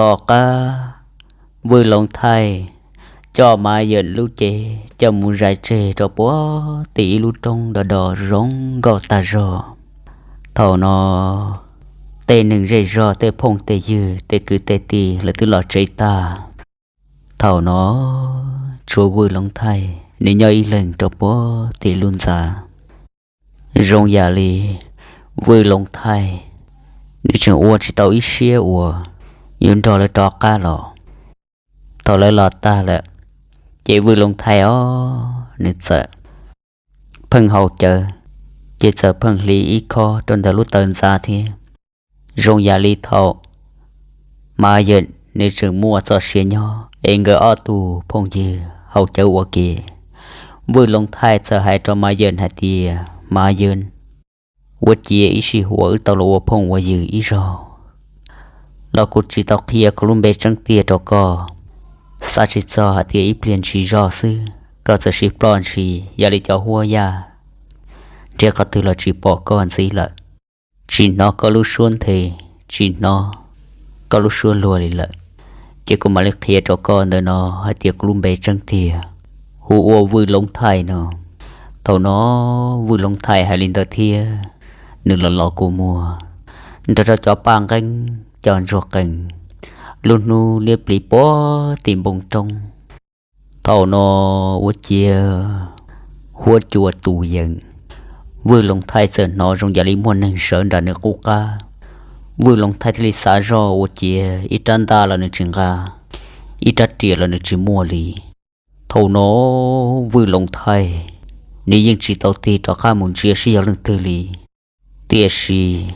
Tom qab Vwj Loov Thaij coj Mav Yeem lub cev coj mus zais tseg rau puag tim ib lub roob do do zoo nkauj tag zog. Thaum no tej neeg zej zog, tej phooj tej ywg, tej kwv tej tij lawv twb los tsev tag. Thaum no tshuav Vwj Loov Thaij nws nyob ib leeg rau puag tim lub ntxa. Zoo yam li Vwj Loov Thaij nws tseem ua tsis tau ib siab uas yuav nrog lawv rov qab los. Thaum lawv los tag lawm, ces Vwj Loov Thaij os nws txawm pheej haus cawv, ces txawm pheej hliv ib khob rau ntawm lub taw ntxa thiab. Zoo yam li thaum Mav Yeem nws tseem muaj txoj sia nyob es nkawd ob tug phooj ywg haus cawv ua ke, Vwj Loov Thaij txawm hais rau Mav Yeem hais tias, Mav Yeem, ua ciav ib sij huam wb tau los ua phooj ua ywg ib zaug los kuv tsis tau qhia kuv lub npe tseeb tiag rau koj. Xav tsis txog hais tias ib pliag ntsis zog xwb koj txawm sib ploj ntshis yam li cov huab yaj, nrhiav qhov twg los tsis pom koj ntxiv lawm. Tsis hnov koj lub suab nthe, tsis hnov koj lub suab luag li lawm. Ces kuv mam li qhia rau koj ntawm no hais tias kuv lub npe tseeb tiag hu ua Vwj Loov Thaij no. Thaum no Vwj Loov Thaij hais li ntawd thiab, nws los los kua muag nrog rau cov paj nqeeb cov ntsuag qees, lub hnub liab pliv puag tim npoo roob. Thaum no ua ciav huab cua tus yees, Vwj Loov Thaij txawm hnov zoo yam li muaj neeg sawv nram nws qub qab. Vwj Loov Thaij thiaj li xav zoj ua ciav ib rab ntaj los nws tsis nqa, ib rab riam los nws tsis muaj li. Thaum no Vwj Loov Thaij nws yeej tsis tau tig rov qab mus ntsia seb yog leej twg li. Tiam sis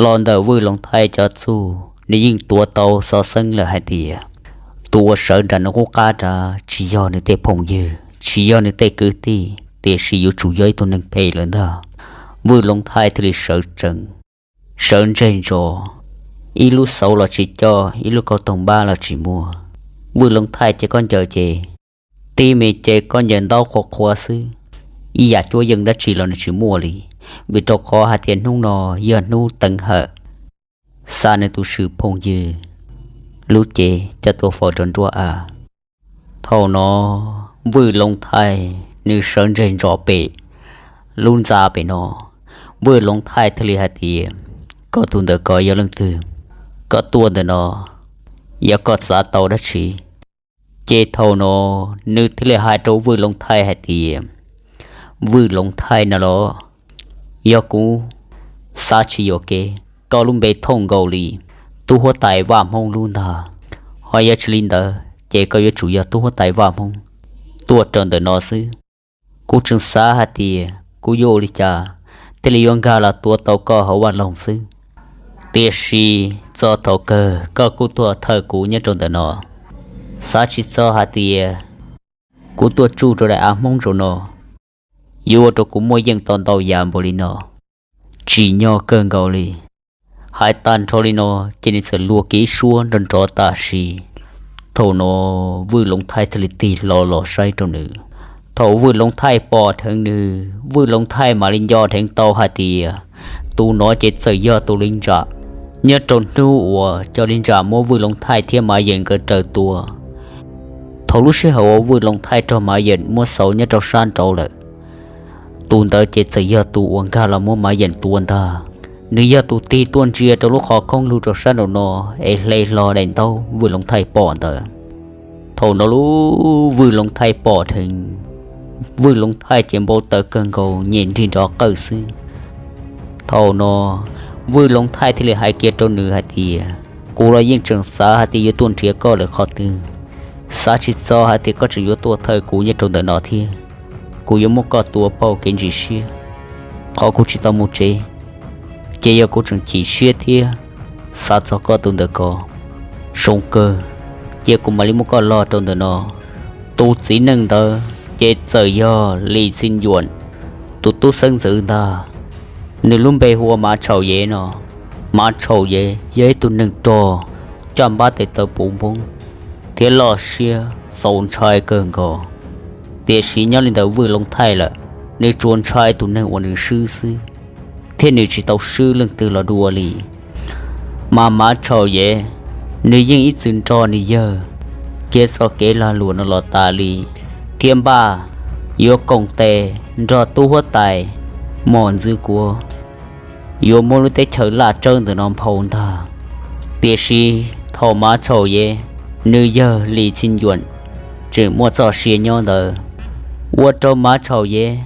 los ntawm Vwj Loov Thaij cov txuj nws yeej tuav tau xov xeeb lawm hais tias tus uas sawv nram nws qub qab rov tsis yog nws tej phooj ywg, tsis yog nws tej kwv tij, tiam sis yuav tsum yog ib tug neeg phem lawm ntag. Vwj Loov Thaij thiaj li sawv tsees, sawv ntseg ntsos, ib lub xauv los tsis coj, ib lub kauj toog npab los tsis muaj. Vwj Loov Thaij ces koj ncaws ces tib me ces koj ncaws ntaub qhuav qhuav xwb, ib yam cuab yeej dab tsi los nws tsis muaj li, vim rau qhov hais tias hnub no yog hnub teev hawm xa nws tus swm phooj ywg lub cev coj tuaj faus rau nruab av. Thaum no Vwj Loov Thaij nws sawv ntseg ntsos pem lub ntxa pem no. Vwj Loov Thaij thiaj li hais tias, koj tus ntawm ko yog leej twg? Koj tuaj ntawm no yog koj xav tau dab tsi? Ces thaum no nws thiaj li hais rau Vwj Loov Thaij hais tias, Vwj Loov Thaij no los, yog kuv xav tsis yuam kev, koj lub npe thooj nkaus li tub huab tais Vaj Hmoob lub ntag. Ho yog tsis li ntawd ces koj yuav tsum yog tub huab tais Vaj Hmoob tuaj rau ntawm no xwb. Kuv tseem xav hais tias kuv yuav ua li cas thiaj li yuav nkag los tuav tau koj hauv vaj loog xwb. Tiam sis txog thaum kawg koj kuj tuaj thawj kuv nyob rau ntawm no. Xav tsis txog hais tias kuv tuaj tsuj rau daim av Hmoob zaum no yuav ua rau kuv muaj yeej tau ntau yam npaum li no. Tsim nyog kawg nkaus li. Hais tag nrho li no ces nws txawm luag kiag ib suab nrov nrov tam sim. Thaum no Vwj Loov Thaij thiaj li tig hlo los saib rau nws. Thaum Vwj Loov Thaij pom dheev nws, Vwj Loov Thaij mam li nco dheev tau hais tias tus no ces txawm yog tus li ntsa nyob rau hnub uas cov li ntsa muab Vwj Loov Thaij thiab Mav Yeem nkawd raws tua. Thaum lub sij hawm uas Vwj Loov Thaij raug Mav Yeem muab xauv nyob rau sab nraud lawm, tus ntawd ces txawm yog tus uas nkag los muab Mav Yeem tua ntag. Nws yog tus tig tuaj ntsia rau lub qhov khoob lug rau sab nraum no es hle hlo daim ntaub Vwj Loov Thaij pom ntawd. Thaum no lub Vwj Loov Thaij pom dheev, Vwj Loov Thaij ces npau taws kawg nkaus nyem nrig nrov qawj xwb. Thaum no Vwj Loov Thaij thiaj li hais kiag rau nws hais tias, kuv los yeej tseem xav hais tias yuav tuaj nrhiav koj lawm qhov twg, xav tsis txog hais tias koj tseem yuav tuaj thawj kuv nyob rau ntawm no thiab. Kuv yuav muab koj tua pauj kev ntsis siab. Qhov kuv tsis tau mus tsev ces yog kuv tseem chim siab thiab xav txog koj tus ntawm ko. Zoo kawg, cia kuv mam li muab koj log rau ntawm no. Tus txiv neej ntawd ces txawm yog Lis Txi Nyuam tus tub xeeb ntxwv ntag. Nws lub npe hu ua Mav Tshau Yev no. Mav Tshau Yev yog ib tug neeg rog coj npab tes taw puv npoob thiab loj siab txaus ntshai kawg nkaus. Tiam sis nyob li ntawm Vwj Loov Thaij lawm, nws tsuas ntshai tus neeg uas nws swb xwb, thiab nws tsis tau swb leej twg los dua li. Mas Mav Tshau Yev nws yeej ib txwm nrog nws yawg kev txoj kev lag luam no los tas li, thiab npaj yuav koom tes nrog tub huab tais Mos Ntxwv Kuav yuav muab lub teb chaws laj tsawb ntawm no nphau ntag. Tiam sis thaum Mav Tshau Yev nws yawg Lis Txhi Ncuam tseem muaj txoj sia nyob ntawd, ua rau Mav Tshau Yev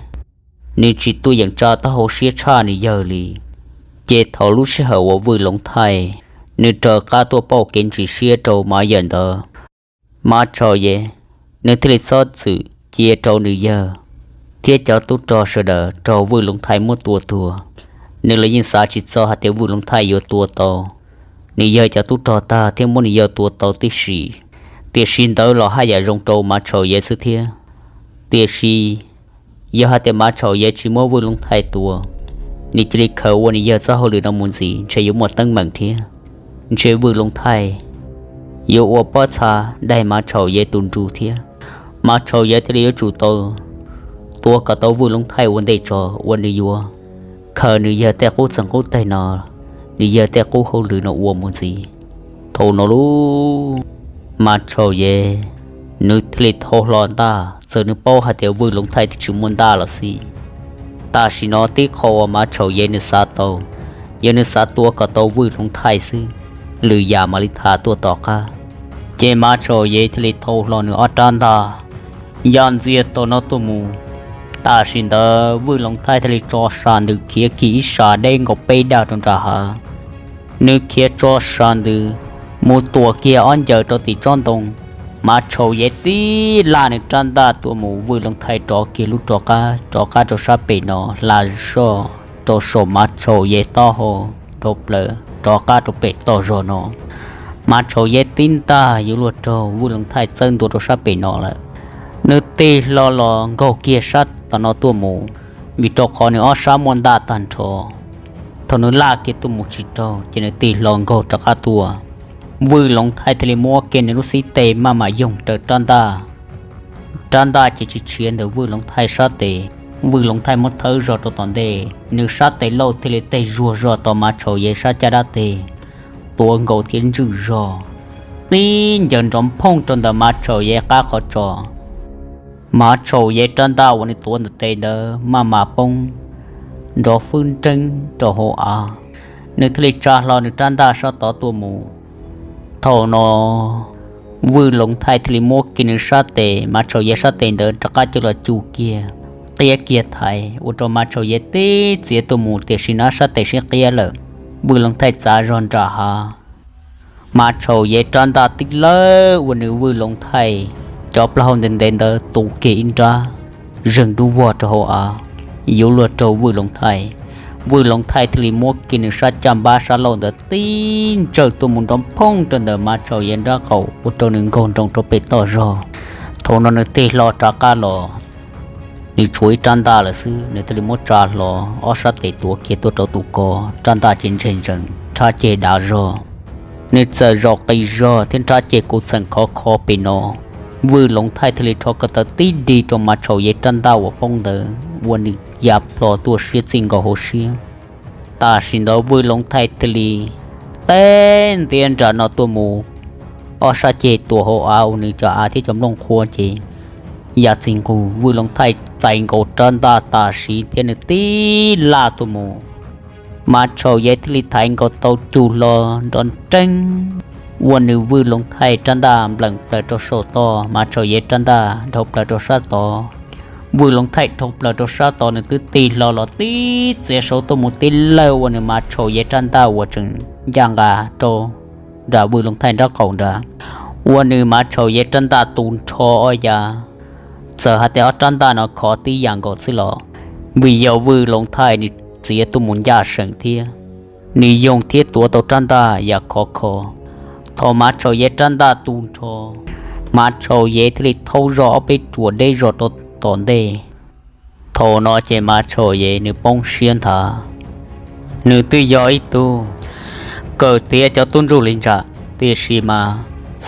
nws tsis tuaj yeem tsa taub hau siab tshaj nws yawg li. Ces thaum lub sij hawm uas Vwj Loov Thaij nws raws qab tuaj pauj kev ntsis siab rau Mav Yawm ntawd, Mav Tshau Yev nws thiaj li txhob txwm cia rau nws yawg thiab cov tub rog sawv daws raug Vwj Loov Thaij muab tua tuag. Nws los yeej xav tsis txog hais tias Vwj Loov Thaij yuav tua tau nws yawg cov tub rog tag thiab muab nws yawg tua tau tib si. Tiam sis ntawd los haj yam zoo rau Mav Tshau Yev xwb thiab. Tiam sis yog hais tias Mav Tshau Yev tsis muab Vwj Loov Thaij tua, nws cia li khaws ua nws yawg txoj hauj lwm no mus ntxiv ntshe yuav muaj teeb meem thiab. Ntshe Vwj Loov Thaij yuav ua pob txha daig Mav Tshau Yev tus nruj thiab. Mav Tshau Yev thiaj li yuav tsum tau tua kom tau Vwj Loov Thaij ua ntej tso, ua nws yuav khaws nws yawg tej qub txeeg qub teg no, nws yawg tej qub hauj lwm no ua mus ntxiv. Thaum no lub Mav Tshau Yev nws thiaj li thau hlo ntaj, txawm nws paub hais tias Vwj Loov Thaij twb tsis muaj ntaj los xij. Tam sim no tib qho uas Mav Tshau Yev nws xav tau, yog nws xav tua kom tau Vwj Loov Thaij xwb, lwm yam mam li tham tuaj tom qab. Ces Mav Tshau Yev thiaj li thau hlo nws ob rab ntaj ya ntxiag tom no tuaj mus. Tam sim ntawd Vwj Loov Thaij thiaj li tso sas ntws khiav kiag ib sas deb nkaus peb dag rau nram hav. Nws khiav tso sas ntws mus tuam kiag ob ncaws rau tim tsob ntoo. Mav Tshau Yev tib laj nws rab ntaj tuaj mus, Vwj Loov Thaij rov kiag lub rov qab, rov qab rau sab pem no hla zoj rau saum Mav Tshau Yev taub hau dhau plaws rov qab rau pem toj zog no. Mav Tshau Yev tib ntaj yuav luag raug Vwj Loov Thaij txawb ntua rau sab pem no lawm. Nws tig hlo los nkaug kiag sab tom no tuaj mus, vim rau qhov nws ob sab muaj ntaj tag nrho. Thaum nws laj kiag tuaj mus tsis raug ces nws tig hlo nkaug rov qab tuaj. Vwj Loov Thaij thiaj li muab kiag nws lub xib teg maj mam yoog raws rab ntaj. Rab ntaj ces tsis tshiav ntawm Vwj Loov Thaij sab tes. Vwj Loov Thaij muab thawb zog rau tom ntej, nws sab tes lauj thiaj li teg zuag zog tom Mav Tshau Yev sab caj dab teg, tuav nkaus thiab ntswj zog tib ncaws nrov nphooj rau ntawm Mav Tshau Yev qab qhov tso. Mav Tshau Yev rab ntaj uas nws tuav ntawm tes ntawd maj mam poob nrov fwb nreeb rau hauv av. Nws thiaj li tsa hlo nws rab ntaj sab tod tuaj mus. Thaum no Vwj Loov Thaij thiaj li muab kiag nws sab tes, Mav Tshau Yev sab tes ntawd rov qab coj los cum kiag, qiab kiag thaiv ua rau Mav Tshau Yev tib txiav tuaj mus, tiam sis nws sab tes sib qiab lawm. Vwj Loov Thaij txav zog nram hav. Mav Tshau Yev rab ntaj tib lawb ua nws Vwj Loov Thaij cov plaub hau ntev ntev ntawd tu kiag ib nrab, zeeg dub vog rau hauv av, yuav luag raug Vwj Loov Thaij. Vwj Loov Thaij thiaj li muab kiag nws sab caj npab sab laug ntawd tib ntsawj tuaj mus nrov nphooj rau ntawm Mav Tshau Yev nrab qaum ua rau nws nkaug nroos rau pem toj zog. Thaum no nws tig hlo rov qab los, nws tshuav ib rab ntaj lawm xwb, nws thiaj li muab tsa hlo ob sab tes tuav kiag tuaj rau tus ko, rab ntaj ces ntseg ntsees nrhab ceg dav zog. Nws txawm zaum qis zog thiab nrhab ceg kuj txeem khov kho pem no. Vwj Loov Thaij thiaj li rho ko taw tib dig rau Mav Tshau Yev rab ntaj uas poob ntawd ua nws ya plho tuaj siab txij nkaus hauv siab. Tam sim ntawd Vwj Loov Thaij thiaj li teb ntiab nram no tuaj mus, ob sab ceg tuam hauv av uas nws cov av thiab cov nplooj qhuav ces ya txij nqug. Vwj Loov Thaij txais nkaus rab ntaj tam sim thiab nws tib laj tuaj mus, Mav Tshau Yev thiaj li thaiv nkaus tau cug hlo nrov nreeb ua nws Vwj Loov Thaij rab ntaj npleem plaws rau saum toj, Mav Tshau Yev rab ntaj dhau plaws rau sab tod. Vwj Loov Thaij dhau plaws rau sab tod, nws twb tig hlo los tib txiav saud tuaj mus tib lawg ua nws Mav Tshau Yev rab ntaj uas tseem ncaj nqa rau nram Vwj Loov Thaij nrab qaum nrad, ua nws Mav Tshau Yev rab ntaj tu nrho ob yav. Txawm hais tias ob rab ntaj no khov tib yam nkaus xwb los vim yog Vwj Loov Thaij nws txiav tuaj mus ncaj seem thiab, nws yoog thiab tuav tau rab ntaj yam khov kho. Thaum Mav Tshau Yev rab ntaj tu nrho, Mav Tshau Yev thiaj li thaub zog ob peb ruam deb zog rau tom ntej. Thaum no ces Mav Tshau Yev nws poob siab nthav, nws twb yog ib tug kawm tiav cov tub ntsuj li ntsa, tiam sis mas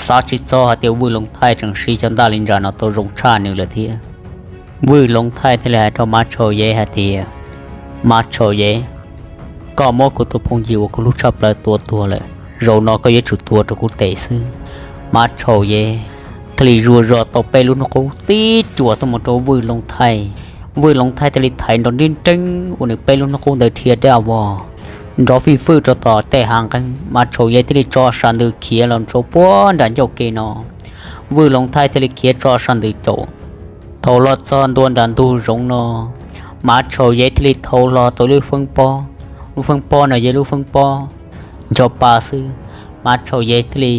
xav tsis txog hais tias Vwj Loov Thaij tseem siv cov ntaj li ntsa no tau zoo tshaj nws lawm thiab. Vwj Loov Thaij thiaj li hais rau Mav Tshau Yev hais tias, Mav Tshau Yev, koj muab kuv tus phooj ywg uas kuv hlub tshaj plaws tua tuag lawm, Zaum no koj yuav tsum tuav rau kuv tes xwb. Mav Tshau Yev thiaj li zuaj zog tau peb lub hnub qub tib cuam tuaj mus rau Vwj Loov Thaij. Vwj Loov Thaij thiaj li thaiv nrov nreeb nreeb ua nws peb lub hnub qub ntawd dhia deb vog, nrov fij fwj rau tom tej hav nqeeb. Mav Tshau Yev thiaj li tso sam ntws khiav los rau puag nram ncauj ke no. Vwj Loov Thaij thiaj li khiav tso sam ntws caum. Thaum los txog ntua nram ntug zoov no, Mav Tshau Yev thiaj li thau hlo tau lub feeb pob. Lub feeb pob no yog lub feeb pob ncho pa xwb. Mav Tshau Yev thiaj li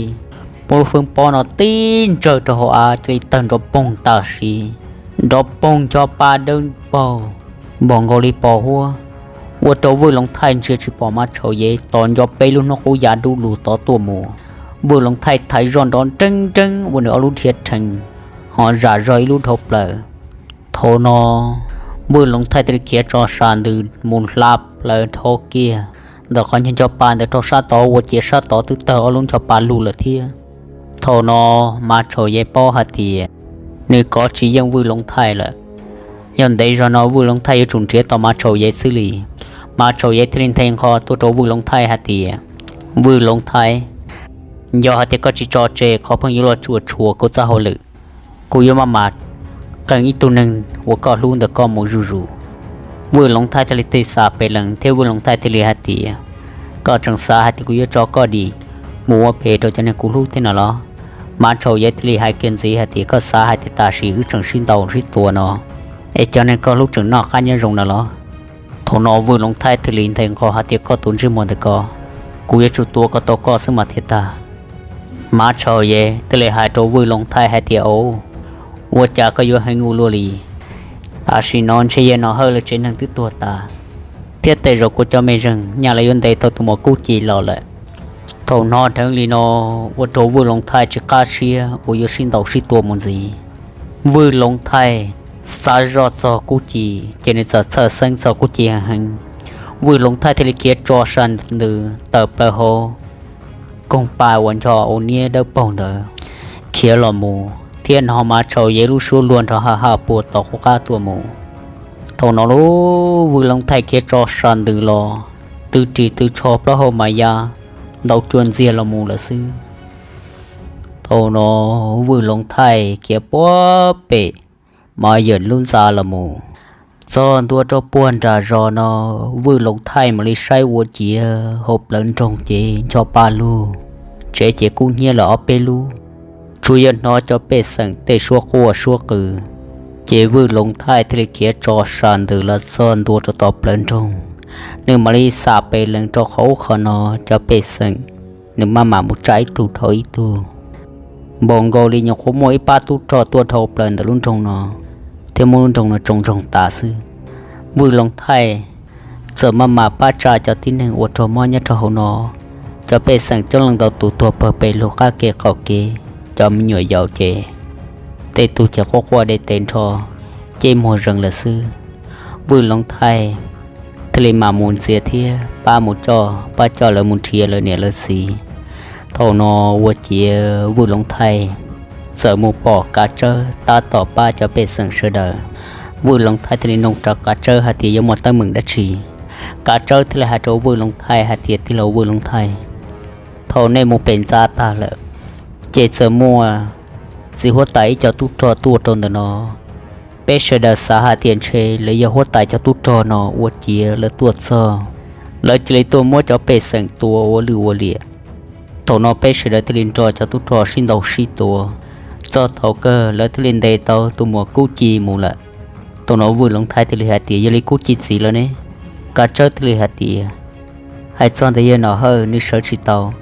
muab lub feeb pob no tib ntsawg rau hauv av cia li tawg nrov poog tam sim. Nrov poog ncho pa dawb paug, npaum nkaus li pos huab, ua rau Vwj Loov Thaij ntsia tsis pom Mav Tshau Yev tos nco peb lub hnub qub ya dub lug tod tuaj mus. Vwj Loov Thaij thaiv zog nrov nreeb nreeb ua nws ob lub dhia rhees, ho zam zog ib lub dhau plaws. Thaum no Vwj Loov Thaij thiaj li khiav tso sam ntws mus hla plaws dhau kiag ntawm qhov ncho ncho pa ntawd rau sab tod, ua ciav sab tod twb tawg ob lub ncho pa lug lawm thiab. Thaum no Mav Tshau Yev paub hais tias nws kov tsis yeej Vwj Loov Thaij lawm. Yog ntev zog no Vwj Loov Thaij yuav tsum nrhiav tau Mav Tshau Yev xwb li. Mav Tshau Yev thiaj li nthe nqho tuaj rau Vwj Loov Thaij hais tias, Vwj Loov Thaij, yog hais tias koj tsis tso tseg qhov pheej yuav luag tsuam tshua kuv txoj hauj lwm, kuv yuav maj mam qee ib tug neeg uas koj hlub ntawm koj mus zuj zus. Vwj Loov Thaij thiaj li tig xa pes lees thiab Vwj Loov Thaij thiaj li hais tias, Koj tseem xav hais tias kuv yuav tso koj dim mus ua phem rau cov neeg kuv hlub thiab no los? Mav Tshau Yev thiaj li hais kiag ntxiv hais tias, Koj xav hais tias tam sim wb tseem sib ntaus sib tua no es cov neeg koj hlub tseem noj qab nyob zoo no los? Thaum no Vwj Loov Thaij thiaj li nthe nqho hais tias, Koj tus ntsej muag ntawm ko, kuv yuav tsum tua kom tau koj xwb mas thiaj tag. Mav Tshau Yev thiaj li hais rau Vwj Loov Thaij hais tias, Auj, ua cas koj yuav heev ua luaj li? Tam sim no ntshe yog Nom Hawj lawv tsev neeg twb tuag tas, thiab tej zaum kuv cov mej zeej nyaj lawv yuav ntes tau tus muam Kub Ci los lawm. Thaum hnov dheev li no, ua rau Vwj Loov Thaij tsis qab siab uas yuav sib ntaus sib tua mus ntxiv. Vwj Loov Thaij xav zoj txog Kub Ci ces nws txawm txhawj xeeb txog Kub Ci heev heev. Vwj Loov Thaij thiaj li khiav tso sam ntws tawm plaws hauv koog pa uas ncho ua niab dawb paug ntawd khiav los mus, thiab hnov Mav Tshau Yev lub suab luag nrov ha ha puag tom qub qab tuaj mus. Thaum no lub Vwj Loov Thaij khiav tso sam ntws los, tw ris tw tsho plaub hau mas ya ntau cua ntxiag los mus lawm xwb. Thaum no Vwj Loov Thaij khiav puag pem Mos Yawm lub ntxa los mus, txog ntua rau puag nram zos no, Vwj Loov Thaij mam li saib ua ciav hauv plawv nroog ces ncho pa lug, tsev ces kub hnyiab lawm ob peb lub, tsuas yog hnov cov pej xeem tej suab quaj suab qw. Ces Vwj Loov Thaij thiaj li khiav tso sam ntws los txog ntua rau tom plawv nroog, nws mam li xam pes lees rau qhov ub qhov no cov pej xeem, nws maj mam mus tsa ib tug dhau ib tug. Npaum nkaus li nyuam qhuav muaj ib pab tub rog tuaj dhau plaws ntawm lub nroog no, thiab muab lub nroog no tsoo ntsoog tas xwb. Vwj Loov Thaij txawm maj mam pab tsa cov tib neeg uas raug mob nyob rau hauv no. Cov pej xeem coob leej ntau tus tuag pawg pes lug qab ke qaum kev, cov me nyuam yaus ces tej tug ces quaj quaj de tes nrho, cej muag zees lawm xwb. Vwj Loov Thaij thiaj li mam mus ntxias thiab pab mus coj, pab coj lawv mus nrhiav lawv niam lawv txiv. Thaum no ua ciav Vwj Loov Thaij txawm mus pom Kav Tsawb tab tom pab cov pej xeem sawv daws. Vwj Loov Thaij thiaj li nug rau Kav Tsawb hais tias yuav muaj teeb meem dab tsi. Kav Tsawb thiaj li hais rau Vwj Loov Thaij hais tias, Tij laug Vwj Loov Thaij, thaum nej mus pem ntxa tag lawm, ces txawm muaj txiv huab tais ib co tub rog tuaj rau ntawm no. Peb sawv daws xav hais tias ntshe lawv yog huab tais cov tub rog no ua ciav lawv tuaj txog, lawv cia li tuaj muab cov pej xeem tua ua lwj ua liam. Thaum no peb sawv daws thiaj li nrog cov tub rog sib ntaus sib tua, txog thaum kawg lawv thiaj li ntes tau tus muam Kub Ci mus lawm. Thaum no Vwj Loov Thaij thiaj li hais tias, Yog li Kub Ci txiv lawm ne? Kav Tsawb thiaj li hais tias, Hais txog ntawm yawg Nom Hawj nws sawv tsis tau,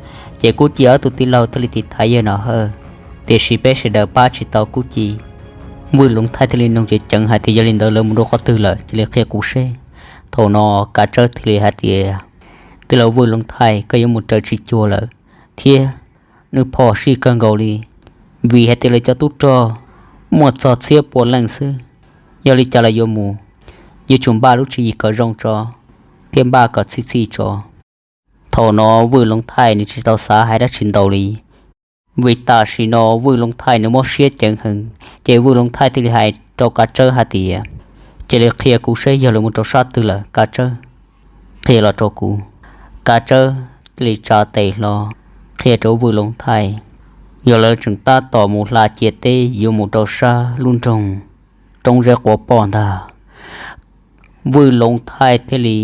ces Kub Ci ob tug tij laug thiaj li tiv thaiv yawg Nom Hawj, tiam sis peb sawv daws pab tsis tau Kub Ci. Vwj Loov Thaij thiaj li nug ceev ceev hais tias, Yog li ntawd lawv mus rau qhov twg lawm? Cia li qhia kuv seb. Thaum no Kav Tsawb thiaj li hais tias, Tij laug Vwj Loov Thaij, koj yuav mus raws tsis cuag lawm, thiab nws phom sij kawg nkaus li, vim hais tias lawv cov tub rog muaj txog txhiab pua leej xwb. Yog li cas los yuav mus, yuav tsum npaj lub tswv yim kom zoo tso, thiab npaj kom txhij txhij tso. Thaum no Vwj Loov Thaij nws tsis tau xav hais dab tsi ntau li, vim tam sim no Vwj Loov Thaij nws mob siab ceev heev, ces Vwj Loov Thaij thiaj li hais rau Kav Tsawb hais tias, Cia li qhia kuv seb yog lawv mus rau sab twg lawm Kav Tsawb, qhia los rau kuv. Kav Tsawb thiaj li tsa tes hlo, qhia rau Vwj Loov Thaij, yog lawv tseem tab tom mus hla ciam teb yuav mus rau sab lub nroog Roob Zeb Quav Poj ntag. Vwj Loov Thaij thiaj li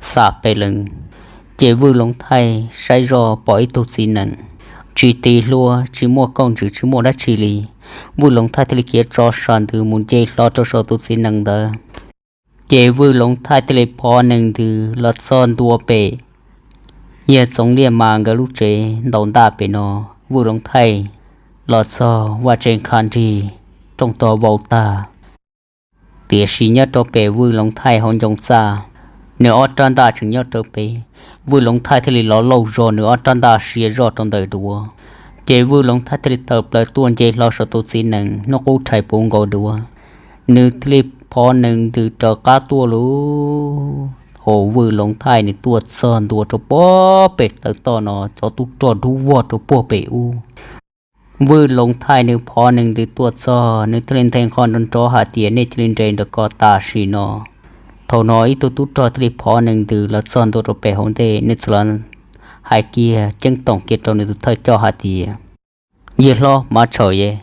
xam pes lees, ces Vwj Loov Thaij saib zoj pom ib tug txiv nees tsis tiv hluas, tsis muaj kauj ntsws, tsis muaj dab tsi li. Vwj Loov Thaij thiaj li khiav tso sa ntws mus nce hlo rau saum tus txiv nees ntawd. Ces Vwj Loov Thaij thiaj li phov nees ntws los txog ntua pem Yawg Txoov Liaj Mas nkawd lub tsev ntaus ntaj pem no. Vwj Loov Thaij los txog vaj tse nkha nrig, rooj tog vau tag. Tiam sis nyob rau pem Vwj Loov Thaij hauv ncoo txaj, nws ob rab ntaj tseem nyob rau pem. Vwj Loov Thaij thiaj li los lauj zog nws ob rab ntaj sia zoj rau ntawm duav, ces Vwj Loov Thaij thiaj li tawm plaws tuaj nce hlo saum tus txiv nees hnub qub rhais puv nkaus duav. Nws thiaj li phov nees ntws rov qab tuaj lauj. Thaum Vwj Loov Thaij nws tuaj txog ntua rau pem taw toj no, cov tub rog dub vog rau puag pem ub. Vwj Loov Thaij nws phov nees ntws tuaj txog, nws thiaj li nthe nqho nrov nrov hais tias, nej cia li nres ntawm ko tam sim no. Thaum no ib tug tub rog thiaj li phov nees ntws los txog ntua rau pem hauv ntej, nws txawm los hais kiag ceeb toom kiag rau nws tus thawj coj hais tias, yawg hlob Mav Tshauv Yev,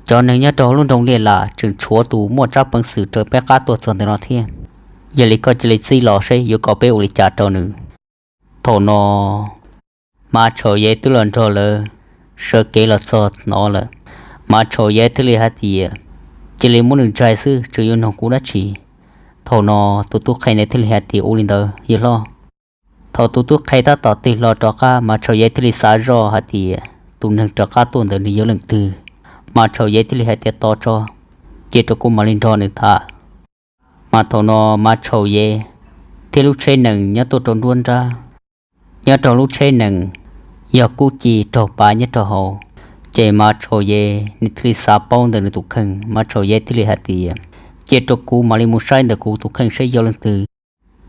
cov neeg nyob rau hauv lub nroog Liaj Lam tseem tshuav tus muaj tsab peev xwm raws peb qab tuaj txog ntawm no thiab. Yog li koj cia li txib los seb yuav kom peb ua li cas rau nws. Thaum no Mav Tshauv Yev twb los nrog lawv sawv kev los txog no lawm. Mav Tshauv Yev thiaj li hais tias, cia li muab nws ntshai xwb, tseem yuav nug kuv dab tsi? Thaum no tus tub qhe ntawd thiaj li hais tias, ua li ntawd yawg hlob. Thaum tus tub qhe tab tom tig hlo rov qab, Mav Tshauv Yev thiaj li xav zoj hais tias, tus neeg rov qab tuaj ntawd nws yog leej twg? Mav Tshauv Yev thiaj li hais tias, tos tso, cia rau kuv mam li nrog nws tham. Mas thaum no Mav Tshauv Yev thiab lub tsheb nees nyob tuaj rau nruab nrab. Nyob rau lub tsheb nees yog Kub Ci raug pav nyob rau hauv. Ces Mav Tshauv Yev nws thiaj li xav paub ntawm nws tus kheej, Mav Tshauv Yev thiaj li hais tias, cia rau kuv mam li mus saib ntawm kuv tus kheej saib yog leej twg.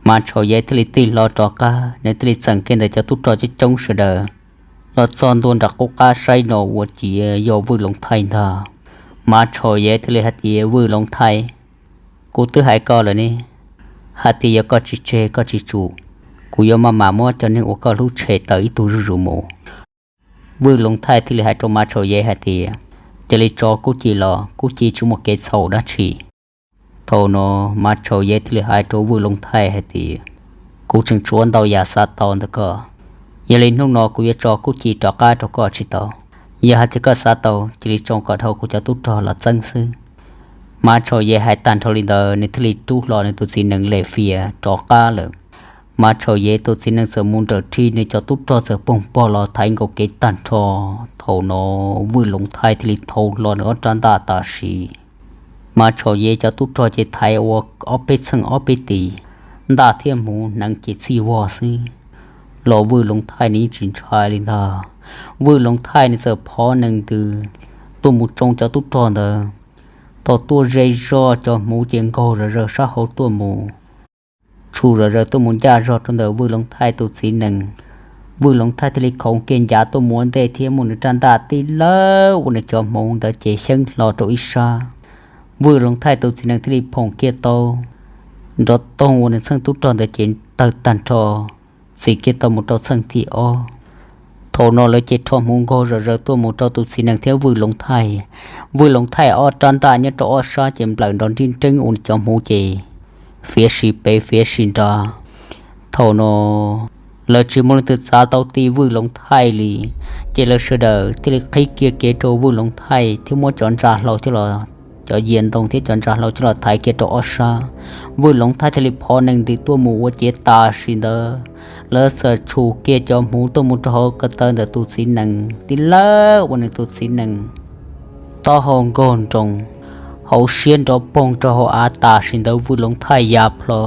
Mav Tshauv Yev thiaj li tig hlo rov qab, nws thiaj li txeem kiag ntawm cov tub rog coob coob sawv daws los txog ntua nram qub qab saib no ua ciav yog Vwj Loov Thaij ntag. Mav Tshauv Yev thiaj li hais tias, Vwj Loov Thaij, kuv twb hais koj lawm ne, hais tias yog koj tsis tseg koj tsis tsum, kuv yuav maj mam muab cov neeg uas koj hlub tshem tawm ib tug zuj zus mus. Vwj Loov Thaij thiaj li hais rau Mav Tshauv Yev hais tias, cia li tso Kub Ci los, Kub Ci tsis muaj kev txhaum dab tsi. Thaum no Mav Tshauv Yev thiaj li hais rau Vwj Loov Thaij hais tias, kuv tseem tshuav ntau yam xav tau ntawm koj. Yog li hnub no kuv yuav tso Kub Ci rov qab rau koj tsis tau. Yog hais tias koj xav tau, cia li tso kom dhau kuv cov tub rog los txeeb xwb. Mav Tshauv Yev hais tag nrho li ntawd, nws thiaj li rub hlo nws tus txiv nees lem fias rov qab lawm. Mav Tshauv Yev tus txiv nees txawm mus nrawm rhij, nws cov tub rog txawm poog pog los thaiv nkaus kev tag nrho. Thaum no Vwj Loov Thaij thiaj li thau hlo nws ob rab ntaj tam sim. Mav Tshauv Yev cov tub rog ces thaiv ua ob peb txheej ob peb tis, ntaj thiab hmuv hneev ces txhij vog xwb. Los Vwj Loov Thaij nws yeej tsis ntshai li ntag. Vwj Loov Thaij nws txawm phov nees ntws tuaj mus tsoo cov tub rog ntawd. Thaum tuaj ze zog cov hmuv ces nkaug zom zaws sab hauv tuaj mus, tshum zom zaws tuaj mus ncaj zog rau ntawm Vwj Loov Thaij tus txiv nees. Vwj Loov Thaij thiaj li khoov kiag ncav tuaj mus ua ntej thiab muab nws rab ntaj tib lawb ua nws cov hmuv ntawd ces xyeeb hlo rau ib sab. Vwj Loov Thaij tus txiv nees thiaj li phoom kiag tau nrov toog ua nws txheej tub rog ntawd ces tawg tag nrho, txim kiag tau mus rau txheej thib ob. Thaum no lawv ces rho hmuv nkaug zom zaws tuaj mus rau tus txiv nees thiab Vwj Loov Thaij. Vwj Loov Thaij ob rab ntaj nyob rau ob sab ces nplawm nrov nrib nreeb ua nws cov hmuv ces fiav sis pem fiav sis nrad. Thaum no lawv tsis muaj leej twg txav tau ti Vwj Loov Thaij li, ces lawv sawv daws thiaj li qhib kiag kev rau Vwj Loov Thaij thiab muab cov ntsa hlau coj los, cov yias ntoo thiab cov ntsa hlau coj los thaiv kiag rau ob sab. Vwj Loov Thaij thiaj li phov nees ntws tuaj mus ua ciav tam sim ntawd. Lawv txawm tshum kiag cov hmuv tuaj mus rau hauv ko taw ntawm tus txiv nees tib lawb ua nws tus txiv nees taub hau nkaug nroos, hauv siab nrov poog rau hauv av tam sim ntawd Vwj Loov Thaij ya plho.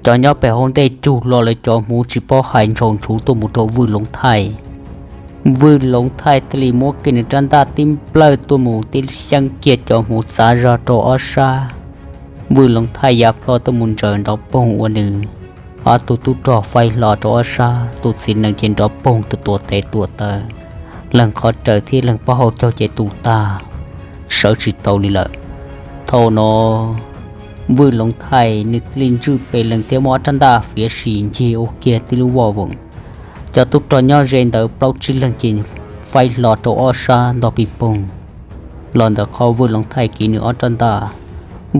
Cov nyob pem hauv ntej cug hlo lawv cov hmuv tsis paub hais ntsaus ntsuv tuaj mus rau Vwj Loov Thaij. Vwj Loov Thaij thiaj li muab kiag nws rab ntaj tib nplawj tuaj mus tib xyeeb kiag cov hmuv txav zog rau ob sab. Vwj Loov Thaij ya plho tuaj mus ntsaws nrov poog ua nws ob tug tub rog faib hlo rau ob sab, tus txiv nees ces nrov poog tus tuam tes tuam taw, leeg qhov raws thiab leeg pob hau caug ces tu tag, sawv tsis tau li lawm. Thaum no Vwj Loov Thaij nws thiaj li ntswj pes lees thiab muab ob rab ntaj fiav sim ncig ua kiag tib lub voj voom. Cov tub rog nyob ze ntawd plaub tsib leeg ces faib hlo rau ob sab ntog pis poog los ntawm qhov Vwj Loov Thaij kiv nws ob rab ntaj.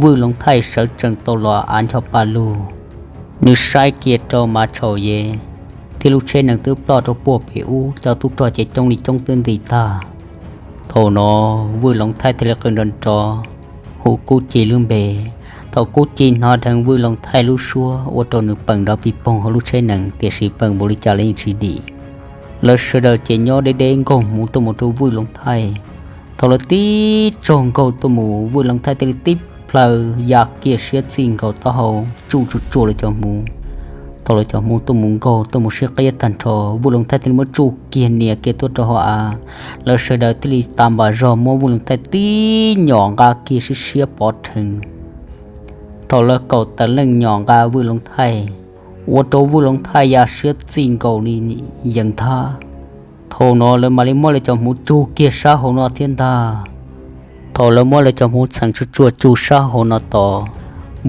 Vwj Loov Thaij sawv tsees tau los av ncho pa lug, nws saib kiag rau Mav Tshau Yev thiab lub tsheb nees twb ploj rau puag pem ub, cov tub rog ces coob li coob twb nti tag. Thaum no Vwj Loov Thaij thiaj li qw nrov nrov hu Kub Ci lub npe. Thaum Kub Ci hnov dheev Vwj Loov Thaij lub suab ua rau nws peem nrov pis poog hauv lub tsheb nees, tiam sis peem npaum li cas los yeej tsis dim. Lawv sawv daws ces nyob deb deb nkaug hmuv tuaj mus rau Vwj Loov Thaij. Thaum lawv tib tsaug nkaug tuaj mus, Vwj Loov Thaij thiaj li tib plhaw ya kiag siab txij nkaus taub hau tsuj tsuj tsuav lawv cov hmuv. Thaum lawv cov hmuv tuaj mus nkaug tuaj mus sib qiab tag nrho, Vwj Loov Thaij thiaj li muab tsuj kiag nias kiag tuaj rau hauv av. Lawv sawv daws thiaj li tas npam zog muab Vwj Loov Thaij tib nyom nqa kiag siab siab pov rhees. Thaum lawv kaum tawm leej nyom nqa Vwj Loov Thaij, ua rau Vwj Loov Thaij ya siab txij nkaus li yees thab. Thaum no lawv mam li muab lawv cov hmuv cug kiag sab hauv no thiab ntag. Thaum lawv muab lawv cov hmuv txheem tsuj tsuav cug sab hauv no tos,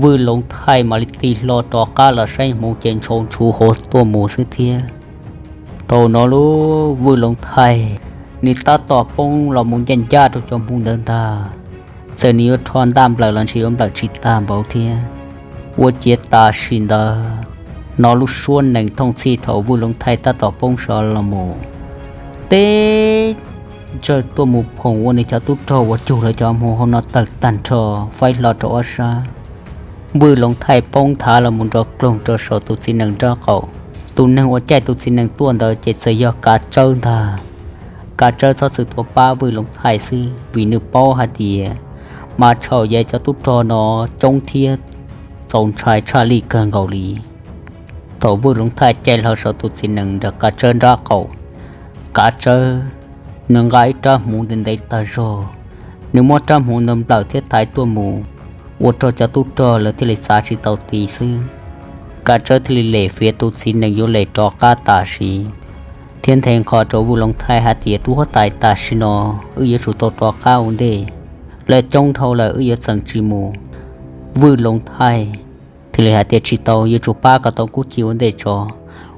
Vwj Loov Thaij mam li tig hlo rov qab los saib hmuv ces ntshau ntshuv hauv tuaj mus xwb thiab. Thaum no lub Vwj Loov Thaij nws tab tom poob los mus ncaj ncaj rau cov hmuv ntawd ntag. Txawm nws yuav rho ntaj nplawm los ntshe yuav nplawm tsis tag npaum thiab. Ua ciav tam sim ntawd, hnov lub suab nees thooj txhij thaum Vwj Loov Thaij tab tom poob sov los mus, teb ntsawj tuaj mus phoom ua nws cov tub rog uas cug lawv cov hmuv hauv no tawg tag nrho, faib hlo rau ob sab. Vwj Loov Thaij poob nthav los mus nrov kloog rau saum tus txiv nees nraub qaum. Tus neeg uas caij tus txiv nees tuaj ntawd ces txawm yog Kav Tsawb ntag. Kav Tsawb txhob txwm tuaj pab Vwj Loov Thaij xwb, vim nws paub hais tias Mas Tshau Yev cov tub rog no coob thiab txaus ntshai tshaj lij kawg nkaus li. Thaum Vwj Loov Thaij caij hlo saum tus txiv nees nram Kav Tsawb nraub qaum, Kav Tsawb nws nqa ib rab hmuv ntev ntev tag zog, nws muab rab hmuv ntawd nplawm thiab thaiv tuaj mus, ua rau cov tub rog lawv thiaj li txav tsis tau ti xwb. Kav Tsawb thiaj li lem fiav tus txiv nees yuav lem rov qab tam sim, thiab nthe nqho rau Vwj Loov Thaij hais tias, tus huab tais, tam sim no wb yuav tsum tau rov qab ua ntej, lawv coob dhau lawm wb yuav txeem tsis mus. Vwj Loov Thaij thiaj li hais tias, tsis tau, yuav tsum pab kom tau Kub Ci ua ntej tso.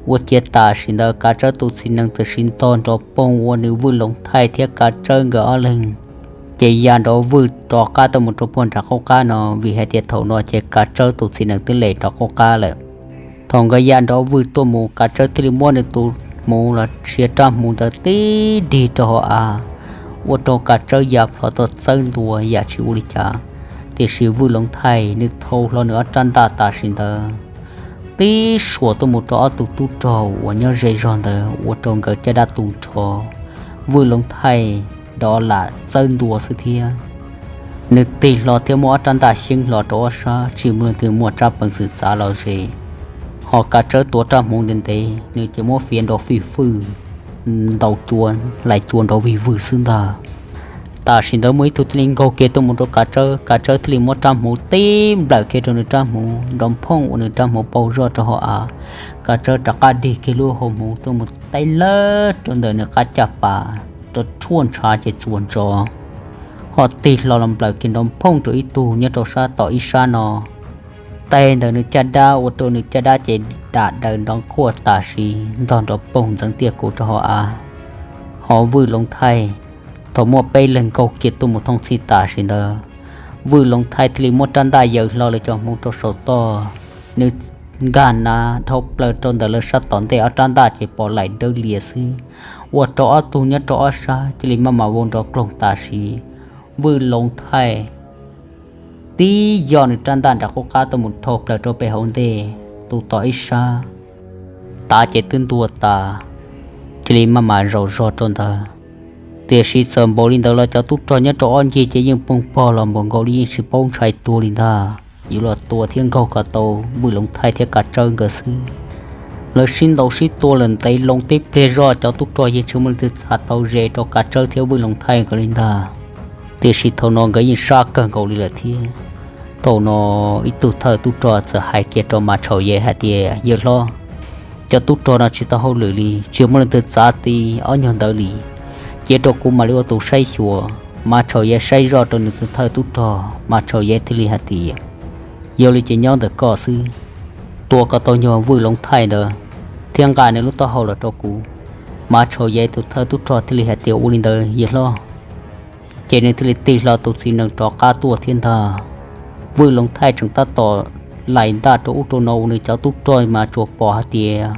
Ua ciav tam sim ntawd Kav Tsawb tus txiv nees txawm siv ntog nrov poog ua nws Vwj Loov Thaij thiab Kav Tsawb nkawd ob leeg ces ya nrov vwj rov qab tuaj mus rau puag nram qub qab no, vim hais tias thaum no ces Kav Tsawb tus txiv nees twb lem rov qub qab lawm. Thaum nkawd ya nrov vwj tuaj mus, Kav Tsawb thiaj li muab nws tus hmuv los sia rab hmuv ntawd tib dig rau hauv av, ua rau Kav Tsawb ya plho tau txawb ntua yam tsis ua li cas. Tiam sis Vwj Loov Thaij nws thau hlo nws ob rab ntaj tam sim ntawd tib suas tuaj mus rau ob tug tub rog uas nyob ze zog ntawd, ua rau nkawd caj dab tu nrho. Vwj Loov Thaij rov lam txawb ntua xwb thiab. Nws tig hlo thiab muab ob rab ntaj xyeeb hlo rau ob sab, tsis muaj leej twg muaj tsab peev xwm txav los ze. Ho Kav Tsawb tuav rab hmuv ntev ntev, nws ces muab fiav nrov fij fwj, ntaus cua, hlais cua nrov vij vwg xwb ntag. Tam sim ntawd muaj ib tug thiaj li nkaug kiag tuaj mus rau Kav Tsawb, Kav Tsawb thiaj li muab rab hmuv tib nplawm kiag rau nws rab hmuv, nrov phooj ua nws rab hmuv pauj zoj rau hauv av. Kav Tsawb rov qab dig kiag lub hauv hmuv tuaj mus teb lawg rau ntawm nws qab caj pas, rau rhuaj ntshav ces txuas ntsos, ho tig hlo los nplawm kiag nrov phooj rau ib tug nyob rau sab tom ib sab no. Teg ntawm nws caj dab ua rau nws caj dab ces dam daws nrov khuaj tam sim ntog nrov poog ntxeev tiaj kuv rau hauv av. Ho Vwj Loov Thaij, thaum muaj peb leeg nkaug kiag tuaj mus thooj txhij tam sim ntawd, Vwj Loov Thaij thiaj li muab rab ntaj yaws hlo lawv cov hmuv rau saum toj. Nws nkag nav dhau plaws rau ntawm lawv sab tom ntej ob rab ntaj ces pom laim dawb lias xwb, ua rau ob tug nyob rau ob sab cia li maj mam vau nrov kloog tam sim. Vwj Loov Thaij tib yoj nws rab ntaj nram qub qab tuaj mus dhau plaws rau pem hauv ntej, tus tom ib sab tav ces twb ntuag tas, cia li maj mam zaum zog rau ntawd. Tiam sis txawm npaum li ntawd los cov tub rog nyob rau ob ncig ces yeej poob pog los npaum nkaus li yeej tsis paub ntshai tuag li ntag, yuav los tua thiab nkaug kom tau Vwj Loov Thaij thiab Kav Tsawb nkawd xwb. Lawv sib ntaus sib tua lawm ntev loo tib pliag zog cov tub rog yeej tsis muaj leej twg txav tau ze rau Kav Tsawb thiab Vwj Loov Thaij nkawd li ntag. Tiam sis thaum no nkawd yeej sab kawg nkaus li lawm thiab. Thaum no ib tug thawj tub rog txawm hais kiag rau Mas Tshau Yev hais tias, yawg hlob, cov tub rog no tsis tau hauj lwm li, tsis muaj leej twg txav ti ob nyuag ntawd li. Cia rau kuv mam li ua tus saib xyuas. Mas Tshau Yev saib zoj rau nws tus thawj tub rog, Mas Tshau Yev thiaj li hais tias, yog li ces nyob ntawm koj xwb, tua kom tau nyuag Vwj Loov Thaij ntawd. thiab nqa nws lub taub hau los rau kuv. Mas Tshau Yaiv tus thawj tub rog thiaj li hais tias, Ua li ntawd yawg hlob. Ces nws thiaj li tig hlo tus txiv nees rov qab tuaj thiab ntag. Vwj Loov Thaij tseem tab tom lais ntaj rau ub rau no ua nws cov tub rog mas tsuas pom hais tias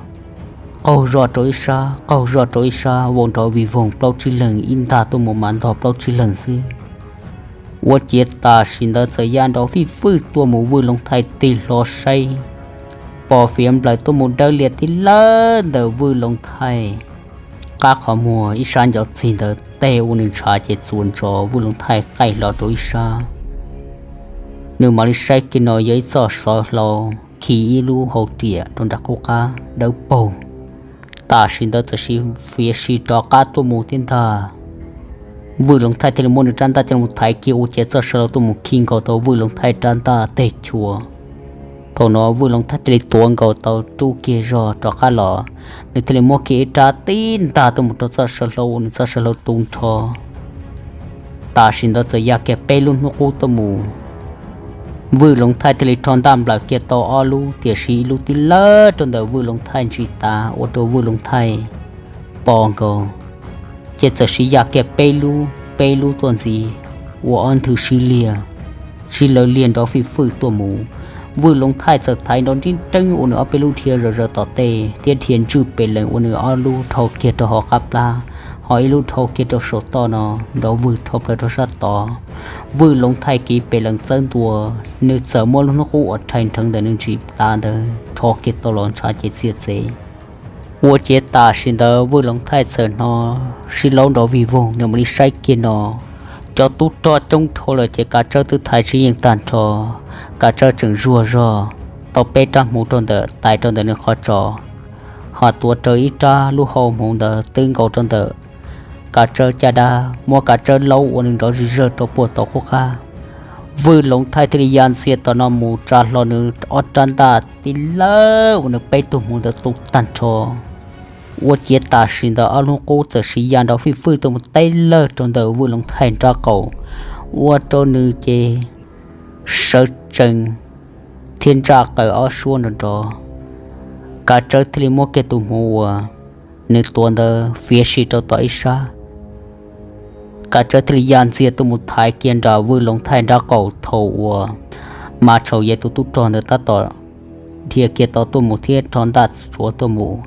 qaug zog rau ib sab, qaug zog rau ib sab, vau nrov vij voog plaub tsib leeg ib ntag tuaj mus mas ntog plaub tsib leeg xwb. Ua ciav tam sim ntawd txawm ya nrov fij fwj tuaj mus, Vwj Loov Thaij tig hlo saib, pom fiav nplaws tuaj mus dawb lias tib lawb ntawm Vwj Loov Thaij qab qhov muag ib sab ncov txig ntawd, tej ua nws ntshav ces txuas ntsos Vwj Loov Thaij qaij hlo rau ib sab. Nws mam li saib kiag no yog ib txoj xov hlau khi ib lub hau riam rau nram qub qab dawb paug. Tam sim ntawd txawm sis fiav si rov qab tuaj mus thiab ntag. Vwj Loov Thaij thiaj li muab nws rab ntaj coj los thaiv kiag ua ciav txoj saw hlau tuaj mus khi nkaus tau Vwj Loov Thaij rab ntaj teg chua. Thaum no Vwj Loov Thaij thiaj li tuav nkaus tau ruj kiag zog rov qab los, nws thiaj li muab kiag ib rab tib ntag tuaj mus rau txoj saw hlau ua nws txoj saw hlau tu nrho. Tam sim ntawd txawm ya kiag peb lub hnub qub tuaj mus. Vwj Loov Thaij thiaj li rho ntaj nplawm kiag tau ob lub, tiam sis ib lub tib lawb rau ntawm Vwj Loov Thaij ntsis tav ua rau Vwj Loov Thaij pos nkaus. Ces txawm sis ya kiag peb lub, peb lub tuaj ntxiv, ua ob nthwv sib liag, sib lawv liag nrov fij fwj tuaj mus. Vwj Loov Thaij txawm thaiv nrov nrib nreeb ua nws ob peb lub dhia zom zaws tom tej thiab dhia ntswj pes lees ua nws ob lub dhau kiag rau hauv qab plab, ho ib lub dhau kiag rau saum toj no, nrov vwg dhau plaws rau sab tod. Vwj Loov Thaij kiv pes lees txawb ntua, nws txawm muab lub hnub qub uas rhais nrheev ntawm nws ntsis tav ntawd rho kiag tau los ntshav ces txiav txev. Ua ciav tam sim ntawd Vwj Loov Thaij txawm hnov sib laub nrov vij voog, nws mam li saib kiag no, cov tub rog coob dhau lawm ces kav tsawb twb thaiv tsis yeej tag nrho. Kav tsawb tseem zuag zog tau peb rab hmuv rau ntawm, tais rau ntawm nws qhov tsos, ho tuav rawv ib rab lub hau hmuv ntawd twb nkaus rau ntawm kav tsawb caj dab, muab kav tsawb laub ua nws nrov zig zawg rau puag tau qub qab. Vwj Loov Thaij thiaj li ya ntxiag tom no mus tsa hlo nws ob rab ntaj tib lawb ua nws peb tug hmuv ntawd tu tag nrho. Ua ciav tam sim ntawd ob lub qub txawm sis ya nrov fij fwj tuaj mus teb lawg rau ntawm Vwj Loov Thaij nrab qaum, ua rau nws ces sawv tsees thiab ntsaj qaws ob suab nrov nrov. Kav tsawb thiaj li muab kiag tus hmuv uas nws tuav ntawd fiav si rau tom ib sab. Kav tsawb thiaj li ya ntxiag tuaj mus thaiv kiag nram Vwj Loov Thaij nrab qaum thaum uas Mas Tshau Yaiv tus tub rog ntawd tab tom dhia kiag tau tuaj mus thiab rho ntaj tsuav tuaj mus.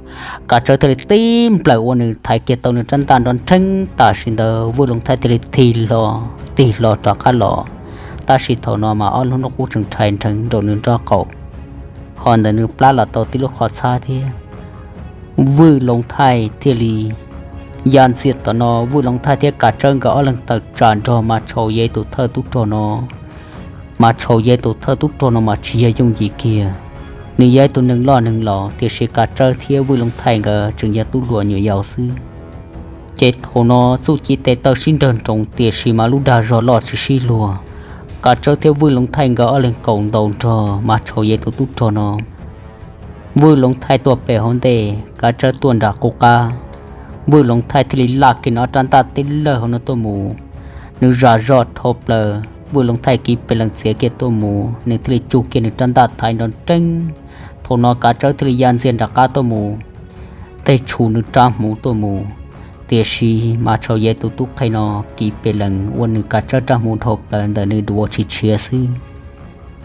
Kav tsawb thiaj li tib nplawm ua nws thaiv kiag tau nws rab ntaj nrov nrheeb, tam sim ntawd Vwj Loov Thaij thiaj li tig hlo, tig hlo rov qab los. Tab sis thaum no mas ob lub hnub qub tseem rhais nrheev nraum nws nrab qaum, ho ntawm nws plab los tau tib lub qhov txhab thiab. Vwj Loov Thaij thiaj li ya ntxiag tom no, Vwj Loov Thaij thiab Kav Tsawb nkawd ob leeg tawm tsam nrog Mas Tshau Yaiv tus thawj tub rog no. Mas Tshau Yaiv tus thawj tub rog no mas tsis yog yooj yim kiag, nws yog ib tug neeg loj neeg laus, tiam sis Kav Tsawb thiab Vwj Loov Thaij nkawd tseem yog tub hluas nyuam yaus xwb. Ces thaum no txuj ci tes taw sib nrawg nroos, tiam sis mas lub dag zog loj tsis sib luag. Kav Tsawb thiab Vwj Loov Thaij nkawd ob leeg kaum ntaus nrog Mas Tshau Yaiv tus tub rog no. Vwj Loov Thaij tuaj pem hauv ntej, Kav Tsawb tuaj nram qub qab. Vwj Loov Thaij thiaj li laj kiag nws ob rab ntaj tib lawg hauv no tuaj mus. Nws zam zog dhau plaws, Vwj Loov Thaij kiv pes lees txiav kiag tuaj mus, nws thiaj li cug kiag nws rab ntaj thaiv nrov nreeb. Thaum no Kav Tsawb thiaj li ya ntxiag nram qab tuaj mus, tej tshum nws rab hmuv tuaj mus. Tiam sis Mas Tshau Yaiv tus tub qhe no kiv pes lees ua nws Kav Tsawb rab hmuv dhau plaws ntawm nws duav tsis tshiav xwb.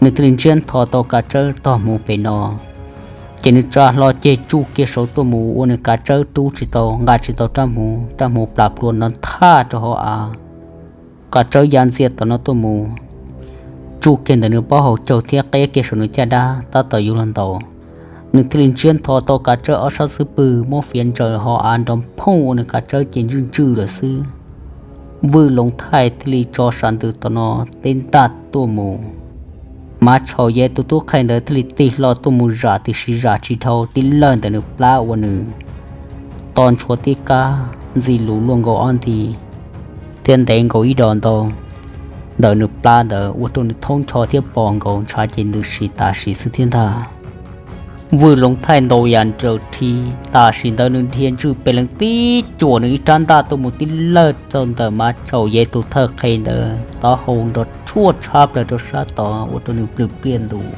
Nws thiaj li ntsiab ntho tau Kav Tsawb tog hmuv pem no, ces nws tsa hlo ceg tsuj kiag saud tuaj mus ua nws Kav Tsawb rub tsis tau, nqa tsis tau rab hmuv, rab hmuv plas plua nrov nthaj rau hauv av. Kav Tsawb ya ntxiag tom no tuaj mus, tsuj kiag ntawm nws plaub hau caug thiab qeb kiag saum nws caj dab tab tom yuav luag ntaus. Nws thiaj li ntsiab ntho tau Kav Tsawb ob sab xub pwg muab fiav ntsaws hauv av nrov phooj ua nws Kav Tsawb ces ntswj ntswj lawm xwb. Vwj Loov Thaij thiaj li tso sam ntws tom no teb ntaj tuaj mus. Mas Tshau Yaiv tus tub qhe ntawd thiaj li tig hlo tuaj mus zam, tiam sis zam tsis dhau, tib lawg ntawm nws plab ua nws to ntshuav tib kab ntxi lus luaj nkaus ob nti thiab ntev nkaus ib dos ntau ntawm nws plab ntawd ua rau nws thoob ncho thiab pos nkaus ntshav ces ntws si tas sim xwb thiab ntag. Vwj Loov Thaij ntaus yam nraws rhi, tam sim ntawd nws dhia ntswj pes lees tib cuam nws ib rab ntaj tuaj mus tib lawg rau ntawm Mas Tshau Yaiv tus thawj qhe ntawd taub hau nrov tshuaj tshab plaws rau sab tod ua rau nws plws pliaj ntus.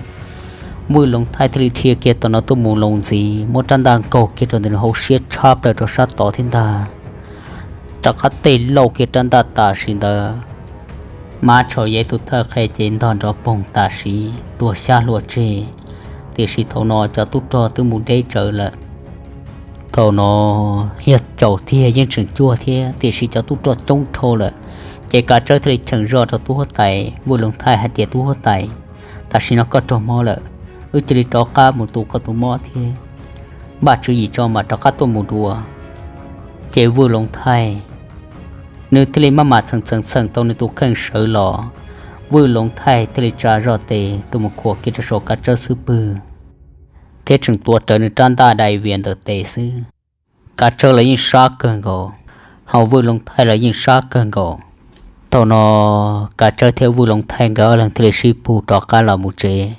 Vwj Loov Thaij thiaj li dhia kiag tom no tuaj mus los ntxiv, muab rab ntaj nkaug kiag rau ntawm nws hauv siab tshab plaws rau sab tod thiab ntag. Rov qab tej lauj kiag rab ntaj tam sim ntawd, Mab Tshau Yaj tus thawj qhe ces ntog nrov poog tam sim tuag xyab hlua tseg. Tiam sis thaum no cov tub rog twb mus deb tsawv lawm. Thaum no yog caum tiag yeej tseem cuag thiab, tiam sis cov tub rog coob dhau lawm. Ces Kav Tsawb thiaj li cheem zoj rau tub huab tais Vwj Loov Thaij hais tias, Tub huab tais, tam sim no koj raug mob lawm, wb cia li rov qab mus tu koj tus mob thiab, npaj tswv yim tso mam rov qab tuaj mus dua. Ces Vwj Loov Thaij nws thiaj li maj mam txheem txheem txheem tau nws tus kheej sawv los, Vwj Loov Thaij thiaj li tsa zog tes tuaj mus khuam kiag rau saum Kav Tsawb xub pwg, thiab tseem tuav rawv nws rab ntaj dai vias ntawm tes xwb. Kav Tsawb los yeej sab kawg nkaus, ho Vwj Loov Thaij los yeej sab kawg nkaus. Thaum no Kav Tsawb thiab Vwj Loov Thaij nkawd ob leeg thiaj li sib pug rov qab los mus tsev,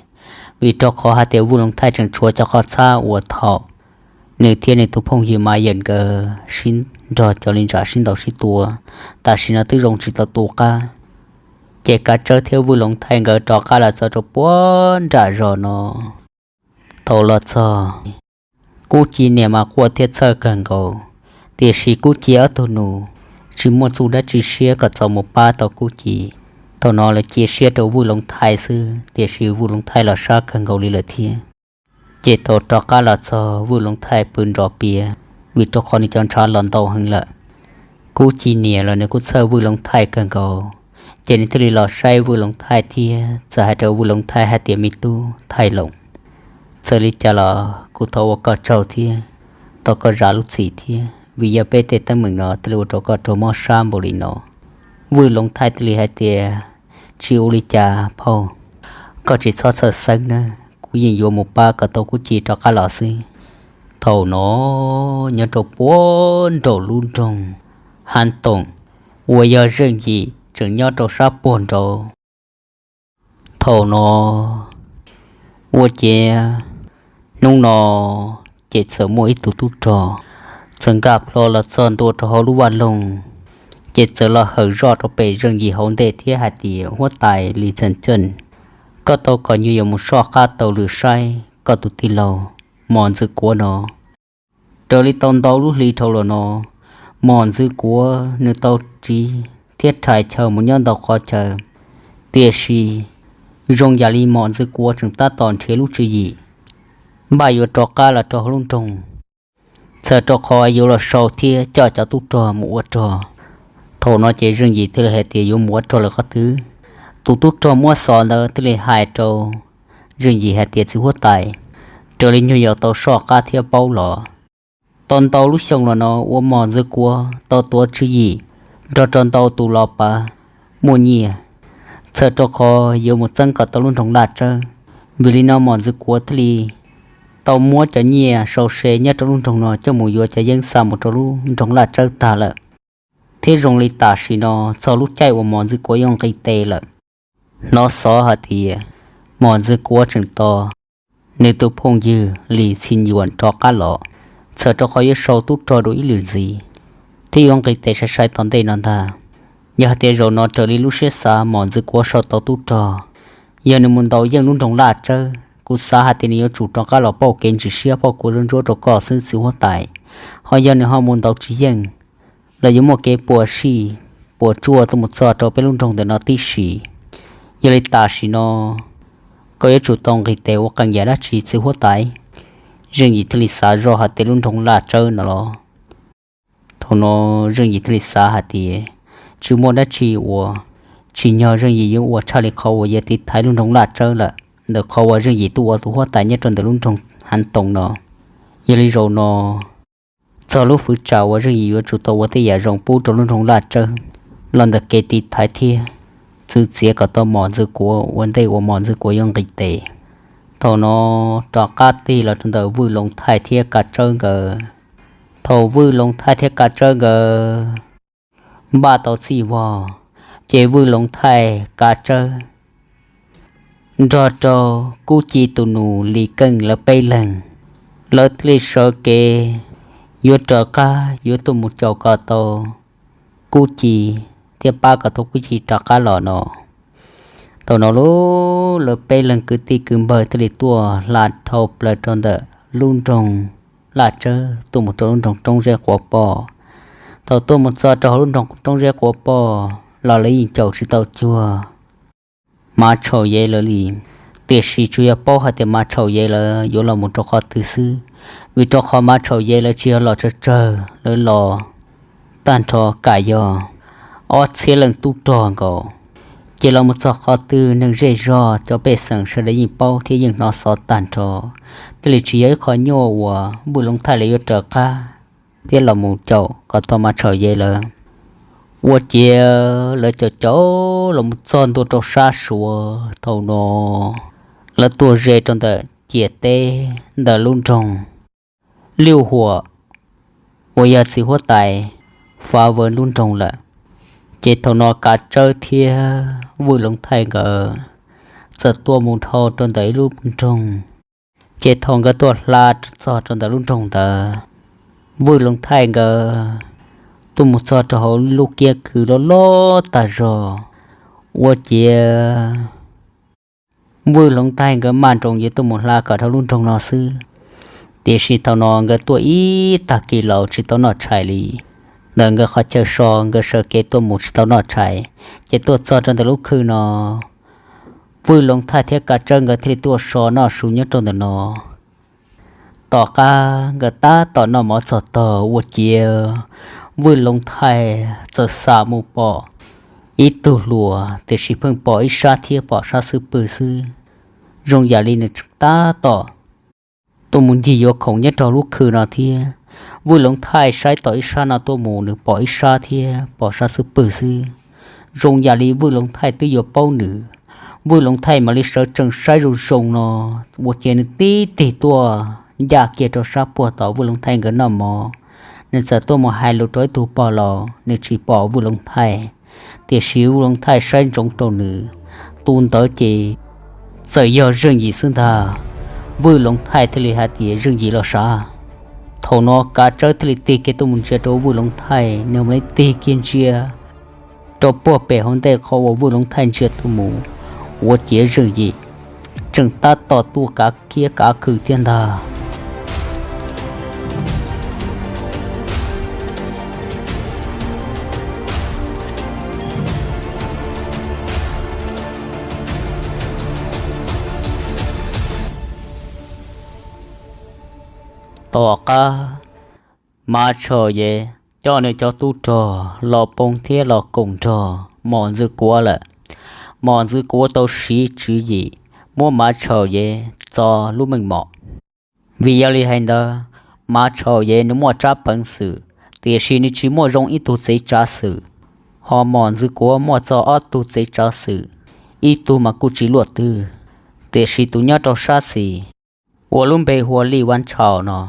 vim rau qhov hais tias Vwj Loov Thaij tseem tshuav cov qhov txhab uas thaum nws thiab nws tus phooj ywg Mas Yawm nkawd sib nrog cov li ntsa sib ntaus sib tua, tam sim no twb zoo tsis tau tu qab. Ces Kav Tsawb thiab Vwj Loov Thaij nkawd rov qab los txog rau puag nram zos no. Thaum los txog, Kub Ci niam mas quaj thiab txhawj kawg nkaus, tiam sis Kub Ci ob tug nus tsis muaj txuj dab tsi siab kom txaus mus pab tau Kub Ci. Thaum no lawv cia siab rau Vwj Loov Thaij xwb, tiam sis Vwj Loov Thaij los sab kawg nkaus li lawm thiab. Ces thaum rov qab los txog, Vwj Loov Thaij pw nrov piav, vim rau qhov nws cov ntshav los ntau heev lawm. Kub Ci niam los nws kuj txhawj Vwj Loov Thaij kawg nkaus, ces nws thiaj li los saib Vwj Loov Thaij thiab txawm hais rau Vwj Loov Thaij hais tias, Me tub Thaij Loos, txawm li cas los kuv thov ua koj tsaug thiab, thov koj zam lub txim thiab, vim yog peb tej teeb meem no thiaj li ua rau koj raug mob sab npaum li no. Vwj Loov Thaij thiaj li hais tias, Tsis ua li cas phauj, koj tsis txhob txhawj xeeb na, kuv yeej yuav mus pab kom tau Kub Ci rov qab los xwb. Thaum no nyob rau puag nraum lub nroog Hav Toom uas yog Zeej Yim tseem nyob rau sab puag nraud. Thaum no ua ciav hnub no ces txawm muaj ib tug tub rog txawm nkag plho los txog ntua rau hauv lub vaj loog, ces txawm los hawm zoj rau pem Zeej Yim hauv ntej thiab hais tias, Huab tais Lis Txeem Ceej, koj tau kom nyuag yuav mus soj qab taug lw saib koj tus tij laug Mos Ntxwg Kuav no. Raws li tau ntau lub hli dhau los no, Mos Ntxwg Kuav nws tau tsiv thiab rhais chaw mus nyob ntau qhov chaw, tiam sis zoo yam li Mos Ntxwg Kuav tseem tab tom nrhiav lub tswv yim npaj yuav rov qab los rau hauv lub nroog, txhawm rau qhov yuav los sau thiab coj cov tub rog mus ua rog. Thaum no ces Zeej Yim thiaj li hais tias, Yuav mus ua rog lawm qhov twg? Tus tub rog muab xov ntawd thiaj li hais rau Zeej Yim hais tias, Txiv huab tais, raws li nyuag yaus tau soj qab thiab paub los, tau ntau lub xyoo los no uas Mos Ntxwg Kuav tau tuav tswv yim nrog rau ntau tus los pav muaj nyiaj, txhawm rau qhov yuav mus txeeb kom tau lub nroog Laj Tsawb. Vim li no Mos Ntxwg Kuav thiaj li tau muab cov nyiaj sau se nyob rau lub nroog no coj mus yuav cov yeeb xa mus rau lub nroog Laj Tsawb tag lawm. Thiab zoo li tam sim no txog lub caij uas Mos Ntxwg Kuav yuav nqis tes lawm. Hnov xov hais tias Mos Ntxwg Kuav tseem tos nws tus phooj ywg Lis Txhi Nyuam rov qab los, txhawm rau qhov yuav sau tub rog dua ib lwm ntxiv thiab yuav nqis tes sai sai tom ntej no ntag. Yog hais tias zaum no raws li lub siab xav Mos Ntxwg Kuav sau tau tub rog, yog nws mus ntaus yeej lub nroog Laj Tsawb, kuv xav hais tias nws yuav tsum rov qab los pauj kev ntsis siab pauj kua zuj ntsuab rau koj xwb txiv huab tais. Ho yog nws ho mus ntaus tsis yeej los yuav muaj kev puas sij puas tsuaj tuaj mus txog rau peb lub nroog ntawm no tib si. Yog li tam sim no koj yuav tsum tau nqis tes ua qee yam dab tsi txiv huab tais. Zeej Yim thiaj li xav zoj hais tias lub nroog Laj Tsawb no los. Thaum no Zeej Yim thiaj li xav hais tias tsis muaj dab tsi uas tsim nyog Zeej Yim yuav ua tshaj li qhov uas yog tiv thaiv lub nroog Laj Tsawb lawm, ntawm qhov uas Zeej Yim tuaj ua tus huab tais nyob rau ntawm lub nroog Hav Toom no. Yog li zaum no txog lub fwv tsam uas Zeej Yim yuav tsum tau ua tej yam zoo pub rau lub nroog Laj Tsawb los ntawm kev tiv thaiv thiab txwv txiav kom tau Mos Ntxwg Kuav ua ntej uas Mos Ntxwg Kuav yuav nqis tes. Thaum no rov qab tig los rau ntawm Vwj Loov Thaij thiab Kav Tsawb nkawd. Thaum Vwj Loov Thaij thiab Kav Tsawb nkawd npaj tau txij vog, ces Vwj Loov Thaij, Kav Tsawb nrog rau Kub Ci tus nus Lis Keej lawv peb leeg, lawv thiaj li sawv kev yuav raws qab yuav tuaj mus caum kom tau Kub Ci thiab pab kom tau Kub Ci rov qab los no. Thaum no lub lawv peb leeg kwv tij kwv npawg thiaj li tuaj hla dhau plaws rau ntawm lub nroog Laj Tsawb tuaj mus rau lub nroog Roob Zeb Quav Poj. Thaum tuaj mus txog rau hauv lub nroog Roob Zeb Quav Poj los lawv yeej caum tsis tau cuag Mav Tshau Yev lawv li. Tiam sis tsuas yog paub hais tias Mav Tshau Yev lawv yuav los mus rau qhov twg xwb, vim rau qhov Mav Tshau Yev lawv tsis yog los tsawg tsawg, lawv los tag nrho kam yog ob txhiab leej tub rog nkaus. Ces los mus txog qhov twg neeg zej zog cov pej xeem sawv daws yeej paub thiab yeej hnov xov tag nrho, thiaj li tsis yog ib qho nyuaj uas Vwj Loov Thaij lawv yuav raws qab thiab los mus caum kom tau Mav Tshau Yev lawv. Ua ciav lawv caum caum los mus txog ntua rau sab Suav thaum no, lawv tuaj ze rau ntawm ciam teb ntawm lub nroog Liuj Huam uas yog txiv huab tais Fav Vawv lub nroog lawm. Ces thaum no Kav Tsawb thiab Vwj Loov Thaij nkawd txawm tuaj mus dhau rau ntawm ib lub nroog. Ces thaum nkawd tuaj hla txog rau ntawm lub nroog ntawd, Vwj Loov Thaij nkawd tuaj mus txog rau hauv lub kiab khw loj loj tag zog. Ua ciav Vwj Loov Thaij nkawd maj nroos yuav tuaj mus hla kom dhau lub nroog no xwb, tiam sis thaum no nkawd tuaj ib tag kis los tsis tau noj tshais li. Ntawm nkawd qhov chaw so nkawd sawv kev tuaj mus tsis tau noj tshais, ces tuaj txog rau ntawm lub khw no, Vwj Loov Thaij thiab Kav Tsawb nkawd thiaj li tuaj so noj su nyob rau ntawm no. Tom qab nkawd tab tom noj mov txog tog ua ciav Vwj Loov Thaij txawm xam mus pom ib tug hluas, tiam sis pheej pom ib sab thiab pom sab xub pwg xwb, zoo yam li nws tab tom tuaj mus ncig yuav khoom nyob rau lub khw no thiab. Vwj Loov Thaij saib tom ib sab no tuaj mus nws pom ib sab thiab pom sab xub pwg xwb, zoo yam li Vwj Loov Thaij twb yuav paub nws. Vwj Loov Thaij mam li sawv tsees saib zoo zoo no, ua ciav nws tib tig tuaj ncaj kiag rau sab puag tom Vwj Loov Thaij nkawd noj mov. Nws txawm tuaj mus hais lus rau ib tug pog laus, nws tsis pom Vwj Loov Thaij, tiam sis Vwj Loov Thaij saib ntsoov rau nws, tus ntawd ces txawm yog Zeej Yim xwb ntag. Vwj Loov Thaij thiaj li hais tias, Zeej Yim los sav? Thaum no Kav Tsawb thiaj li tig kiag tuaj mus ntsia rau Vwj Loov Thaij, nws mam li tig kiag ntsia rau puag pem hauv ntej qhov uas Vwj Loov Thaij ntsia tuaj mus, ua ciav Zeej Yim tseem tab tom tuaj kav kiab kav khw thiab ntag. Tom qab Mav Tshau Yev coj nws cov tub rog los poob thiab los koom nrog Mos Ntxwg Kuav lawm. Mos Ntxwg Kuav tau siv tswv yim muab Mav Tshau Yev txo lub meej mom. Vim yog li hais ntawd, Mav Tshau Yev nws muaj tsab peev xwm, tiam sis nws tsis muaj zoo ib tug txiv tsav xwm. Ho Mos Ntxwg Kuav muaj txog ob tug txiv tsav xwm, ib tug mas kuj tsis luaj twg, tiam sis tus nyob rau sab xis uas lub npe hu ua Lij Vaj Tshau no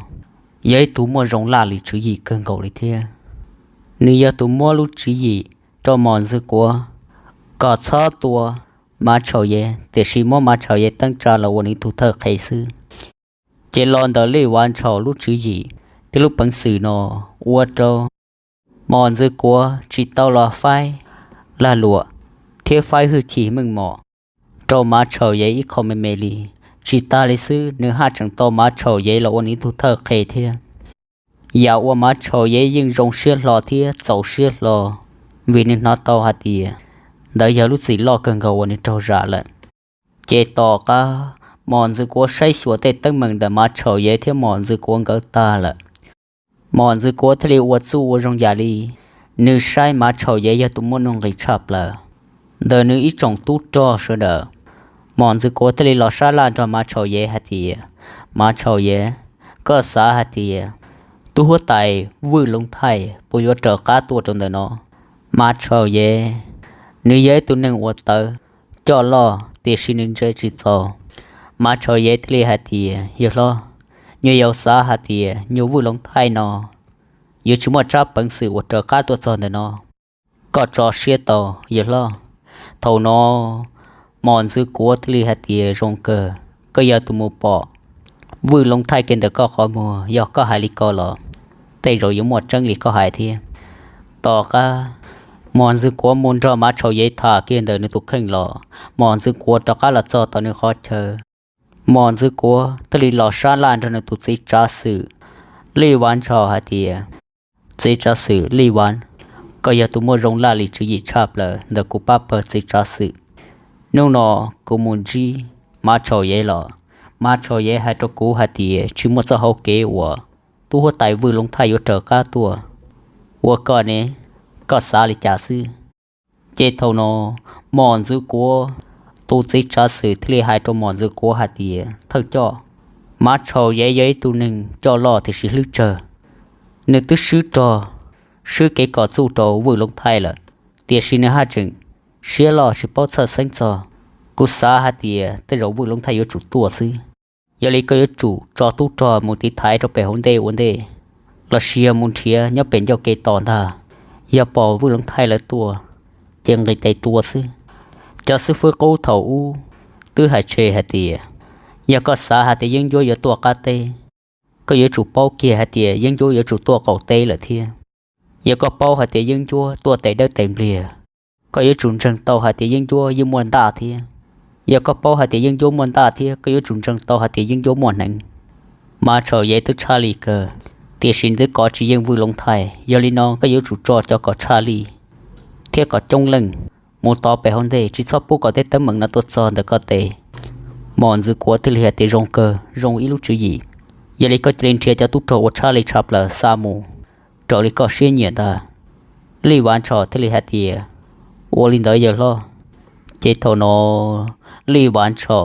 yog ib tug muaj zoo laj lim tswv yim kawg nkaus li thiab. Nws yog tus muab lub tswv yim rau Mos Ntxwg Kuav kom txhob tua Mav Tshau Yev, tiam sis muab Mav Tshau Yev teeb tsa los ua nws ib tug thawj qhe xwb. Ces los ntawm Lij Vaj Tshau lub tswv yim thiab lub peev xwm no ua rau Mos Ntxwg Kuav tsis tau los faib lag luam thiab faib hwj chim meej mom rau Mav Tshau Yev ib qho me me li. Tsis tas li xwb, nws haj tseem tau Mav Tshau Yev los ua nws ib tug thawj qhe thiab. Yam uas Mav Tshau Yev yeej zoo siab hlo thiab txaus siab hlo, vim nws hnov tau hais tias ntawd yog lub txim loj kawg nkaus uas nws raug zam lawm. Ces tom qab Mos Ntxwg Kuav saib xyuas tej teeb meem ntawm Mav Tshau Yev thiab Mos Ntxwg Kuav nkawd tag lawm, Mos Ntxwg Kuav thiaj li ua txuj ua zoo yam li nws saib Mav Tshau Yev yog tus muaj nuj nqis tshaj plaws ntawm nws ib tsoom tub rog sawv daws. Mos Ntxwg Kuav thiaj li los sab laj nrog Mav Tshau Yev hais tias, Mav Tshau Yev, koj xav hais tias tub huab tais Vwj Loov Thaij puas yuav raws qab tuaj rau ntawm no? Mav Tshau Yev, nws yog ib tug neeg uas tawv coj loj tiam sis nws ntse tsis txaus. Mav Tshau Yev thiaj li hais tias, yawg hlob, nyuam yaus xav hais tias nyuam Vwj Loov Thaij no yuav tsis muaj tsab peev xwm uas raws qab tuaj txog ntawm no. Koj tso siab tau, yawg hlob. Thaum no Mos Ntxwg Kuav thiaj li hais tias, zoo kawg, koj yog tus mus pom Vwj Loov Thaij kiag ntawm koj qhov muag, yog koj hais li ko los tej zaum yuav muaj tseeb li koj hais thiab. Tom qab Mos Ntxwg Kuav mus nrog Mav Tshau Yev tham kiag ntawm nws tus kheej los, Mos Ntxwg Kuav rov qab los txog tom nws qhov chaw. Mos Ntxwg Kuav thiaj li los sab laj nrog nws tus txiv tsav xwm Lij Vav Ntshau hais tias, Txiv tsav xwm Lij Vav, koj yog tus muaj zoo laj lim tswv yim tshaj plaws ntawm kuv pab pawg txiv tsav xwm. Hnub no kuv mus ntsib Mav Tshau Yev los, Mav Tshau Yev hais rau kuv hais tias tsis muaj txoj hau kev uas tub huab tais Vwj Loob Thaij yuav raws qab tuaj. Ua koj ne, koj xav li cas xwb? Ces thaum no Mos Ntxwg Kuav tus txiv tsav xwm thiaj li hais rau Mos Ntxwg Kuav hais tias, Thawj coj, Mav Tshau Yev yog ib tug neeg coj loj tiam sis hlwb tsawg. Nws twb swb rog, swb kev kom txuj rau Vwj Loob Thaij lawm, tiam sis nws haj tseem siab loj tsis paub txhawj xeeb txog. Kuv xav hais tias tej zaum Vwj Loob Thaij yuav tsum tuaj xwb. Yog li koj yuav tsum tso tub rog mus tiv thaiv rau pem hauv ntej ua ntej, los sis yog mus nrhiav nyob pem ncauj ke tos ntag. Yog pom Vwj Loob Thaij lawv tuaj, ces nqis tes tua xwb. Cov xib fwb qub thaum ub twb hais tseg hais tias, yog koj xav hais tias yeeb ncuab yuav tuaj qab teb, koj yuav tsum paub kiag hais tias yeeb ncuab yuav tsum tuaj qaum teb lawm thiab. Yog koj paub hais tias yeeb ncuab tuaj tes dawb tes npliag, koj yuav tsum ntseeg tau hais tias yeeb ncuab yeej muaj ntaj thiab. Yog koj paub hais tias yeeb ncuab muaj ntaj thiab, koj yuav tsum ntseeg tau hais tias yeeb ncuab muaj hneev. Mav Tshau Yev twb tshaj lij kawg, tiam sis nws twb kov tsis yeej Vwj Loob Thaij. Yog li no koj yuav tsum tso cov kom tshaj lij thiab kom coob leej mus tov pem hauv ntej, tsis txhob pub kom tej teeb meem no tuaj txog ntawm koj tes. Mos Ntxwg Kuav thiaj li hais tias, Zoo kawg, zoo ib lub tswv yim. Yog li koj cia li nrhiav cov tub rog uas tshaj lij tshaj plaws xa mus raws li koj siab nyiam ntag. Lij Vav Ntshau thiaj li hais tias, Ua li ntawd yawg hlob. Ces thaum no Lij Vav Ntshau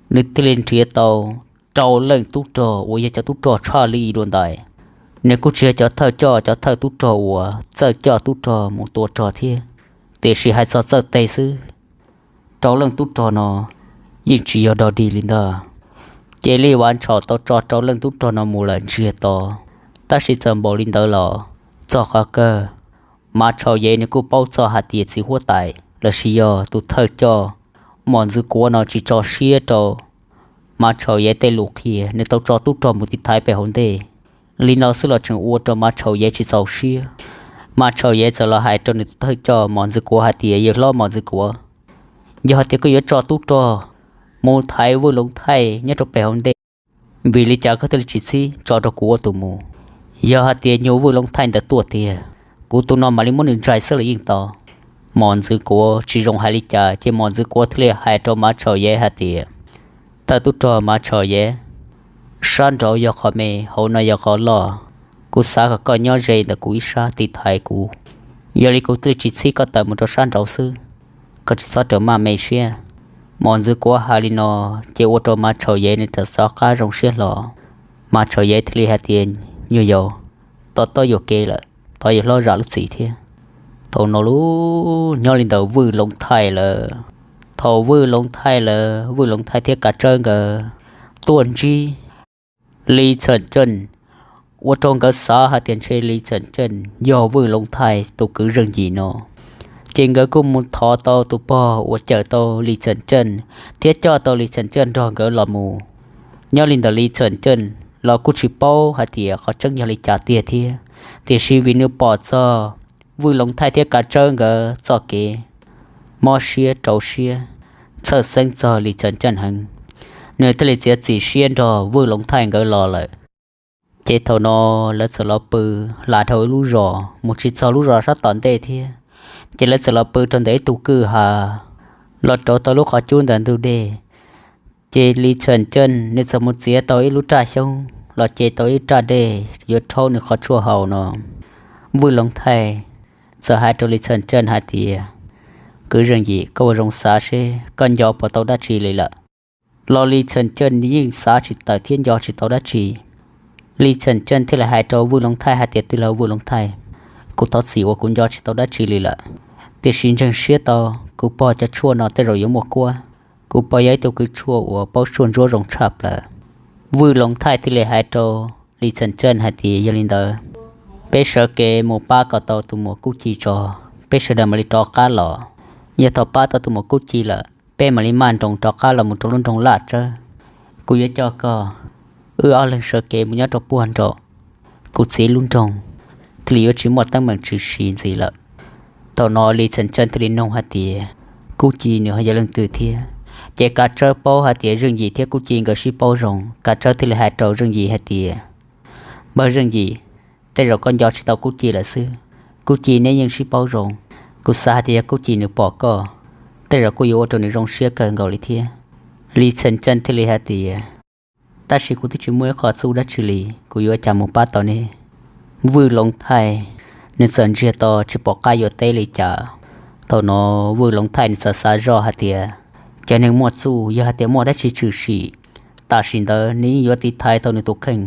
nws thiaj li nrhiav tau rau leej tub rog uas yog cov tub rog tshaj lij dua ntais. Nws kuj tsis yog cov thawj coj, cov thawj tub rog uas txawj coj tub rog mus tua rog thiab, tiam sis hais txog txawj teg xwb, rau leej tub rog no yeej tsis yog dog dig li ntag. Ces Lij Vav Ntshau tau tso rau leej tub rog no mus lawm ntsiag to. Tab sis txawm npaum li ntawd los, txog qhov kawg, Mav Tshau Yev nws kuj paub txog hais tias txiv huab tais los sis yog tus thawj coj Mos Ntxwg Kuav no tsis tso siab rau Mav Tshau Yev tej lus qhia, nws tau tso tub rog mus tiv thaiv pem hauv ntej. Li no xwb los tseem ua rau Mav Tshau Yev tsis txaus siab. Mav Tshau Yev txawm los hais rau nws tus thawj coj Mos Ntxwg Kuav hais tias, Yawg hlob Mos Ntxwg Kuav, yog hais tias koj yuav tso tub rog mus thaiv Vwj Loob Thaij nyob rau pem hauv ntej, vim li cas koj thiaj li tsis txib tso rau kuv ua tus mus? Yog hais tias nyuag Vwj Loob Thaij ntawd tuaj tiag, kuv tus no mam li muab nws ntsais xwb los yeej tau. Mos Ntxwg Kuav tsis zoo hais li cas, ces Mos Ntxwg Kuav thiaj li hais rau Mav Tshau Yev hais tias, Thawj tub rog Mav Tshau Yev, sab nraud yog qhov me, hauv no yog qhov loj. Kuv xav kom koj nyob ze ntawm kuv ib sab tiv thaiv kuv. Yog li kuv thiaj li tsis txib koj tawm mus rau sab nraud xwb, koj tsis txhob rawm maj me siab. Mos Ntxwg Kuav hais li no, ces ua rau Mav Tshau Yev nws txawm rov qab zoo siab hlo. Mav Tshau Yev thiaj li hais tias, Nyuag yaus, tau tau yuam kev lawm, thov yawg hlob zam lub txim thiab. Thaum no lub nyob li ntawm Vwj Loob Thaij lawm. Thaum Vwj Loob Thaij lawm, Vwj Loob Thaij thiab Kav Tsawb nkawd tuaj ntsib Lis Txham Ceej, ua rau nkawd xav hais tias ntshe Lis Txham Ceej yog Vwj Loob Thaij tus kwv zeej yim no. Ces nkawd kuj mus thov tau tus pog uas cawm tau Lis Txham Ceej thiab coj tau Lis Txham Ceej nrog nkawd los mus. Nyob li ntawm Lis Txham Ceej los kuj tsis paub hais tias qhov tseeb yog li cas tiag thiab, tiam sis vim nws pom txog Vwj Loov Thaij thiab Kav Tsawb nkawd txoj kev mob siab rau siab, txhawj xeeb txog Lis Txham Ceej heev, nws thiaj li txiav txim siab nrog Vwj Loov Thaij nkawd los lawm. Ces thaum no lawv txawm los pw hla dhau ib lub zos mus tsis txog lub zos sab tom ntej thiab. Ces lawv txawm los pw rau ntawm ib tug kwj ha, los rauv tau lub qhov cub ntawm ntug dej. Ces Lis Txham Ceej nws txawm mus txiav tau ib lub raj xyoob los ce tau ib raj dej yuav rhaub nws qhov tshuaj haus no. Vwj Loov Thaij txawm hais rau Lis Txham Ceej hais tias, Kwv zeej yim, koj ua zoo xav seb koj nco puas tau dab tsi li lawm. Los Lis Txham Ceej yeej xav tsis tawm thiab nco tsis tau dab tsi. Lis Txham Ceej thiaj li hais rau Vwj Loov Thaij hais tias, Tij laug Vwj Loov Thaij, kuv thov txim uas kuv nco tsis tau dab tsi li lawm, tiam sis ntseeg siab tau, kuv pog cov tshuaj no tej zaum yuav muaj kuab. Kuv pog yog ib tug kwv tshuaj uas paub tshuaj ntsuab zoo tshaj plaws. Vwj Loov Thaij thiaj li hais rau Lis Txham Ceej hais tias, Yog li ntawd, peb sawv kev mus pab kom tau tus muam Kub Ci tso, peb sawv daws mam li rov qab los. Yog thaum pab tau tus muam Kub Ci lawm, peb mam li maj nroos rov qab los mus rau lub nroog Laj Tsawb. Kuv yuav coj koj, wb ob leeg sawv kev mus nyob rau puag nraum kuv txiv lub nroog, thiaj li yuav tsis muaj teeb meem tshwm sim ntxiv lawm. Thaum no Lis Txhiaj Ntxhej thiaj li nug hais tias, Kub Ci nws ho yog leej twg thiab? Ces Kav Tsawb paub hais tias Zeej Yim thiab Kub Ci nkawd sib paub zoo, Kav Tsawb thiaj li hais rau Zeej Yim hais tias, Npawg Zeej Yim, tej zaum koj nco tsis tau Kub Ci lawm xwb. Kub Ci neb yeej sib paub zoo, kuv xav hais tias yog Kub Ci nws pom koj, tej zaum kuj yuav ua rau nws zoo siab kawg nkaus li thiab. Lis Txhiaj Ntxhej thiaj li hais tias, Tab sis kuv twb tsis muaj ib qho txuj dab tsi li, kuv yuav ua cas mus pab tau neb? Vwj Loov Thaij nws txawm ntsiag to tsis pom qab yuav teb li cas. Thaum no Vwj Loov Thaij nws txawm xav zoj hais tias, cov neeg muaj txuj yog hais tias muaj dab tsi tshwm sim, tam sim ntawd nws yeej yuav tiv thaiv tau nws tus kheej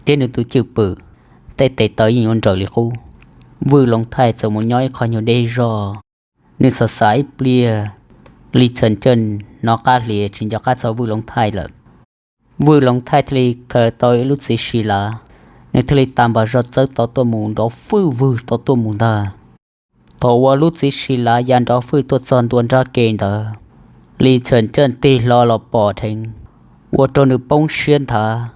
thiab nws tus cwj pwm, tej tes taw yeej yuav nrawm li qub. Vwj Loov Thaij txawm mus nyob ib qho nyuag deb zog, nws xav xav ib pliag, Lis Txhiaj Ntxhej hnov qab hlias tsis nco qab txog Vwj Loov Thaij lawm. Vwj Loov Thaij thiaj li khaws tau ib lub txiv si lav, nws thiaj li tas npam zog txawb tau tuaj mus nrov fwj vwg tau tuaj mus ntag. Thaum uas lub txiv si lav ya nrov fwj tuaj txog ntua nrab ke ntawd, Lis Txhiaj Ntxhej tig hlo los pom dheev, ua rau nws poob siab nthav,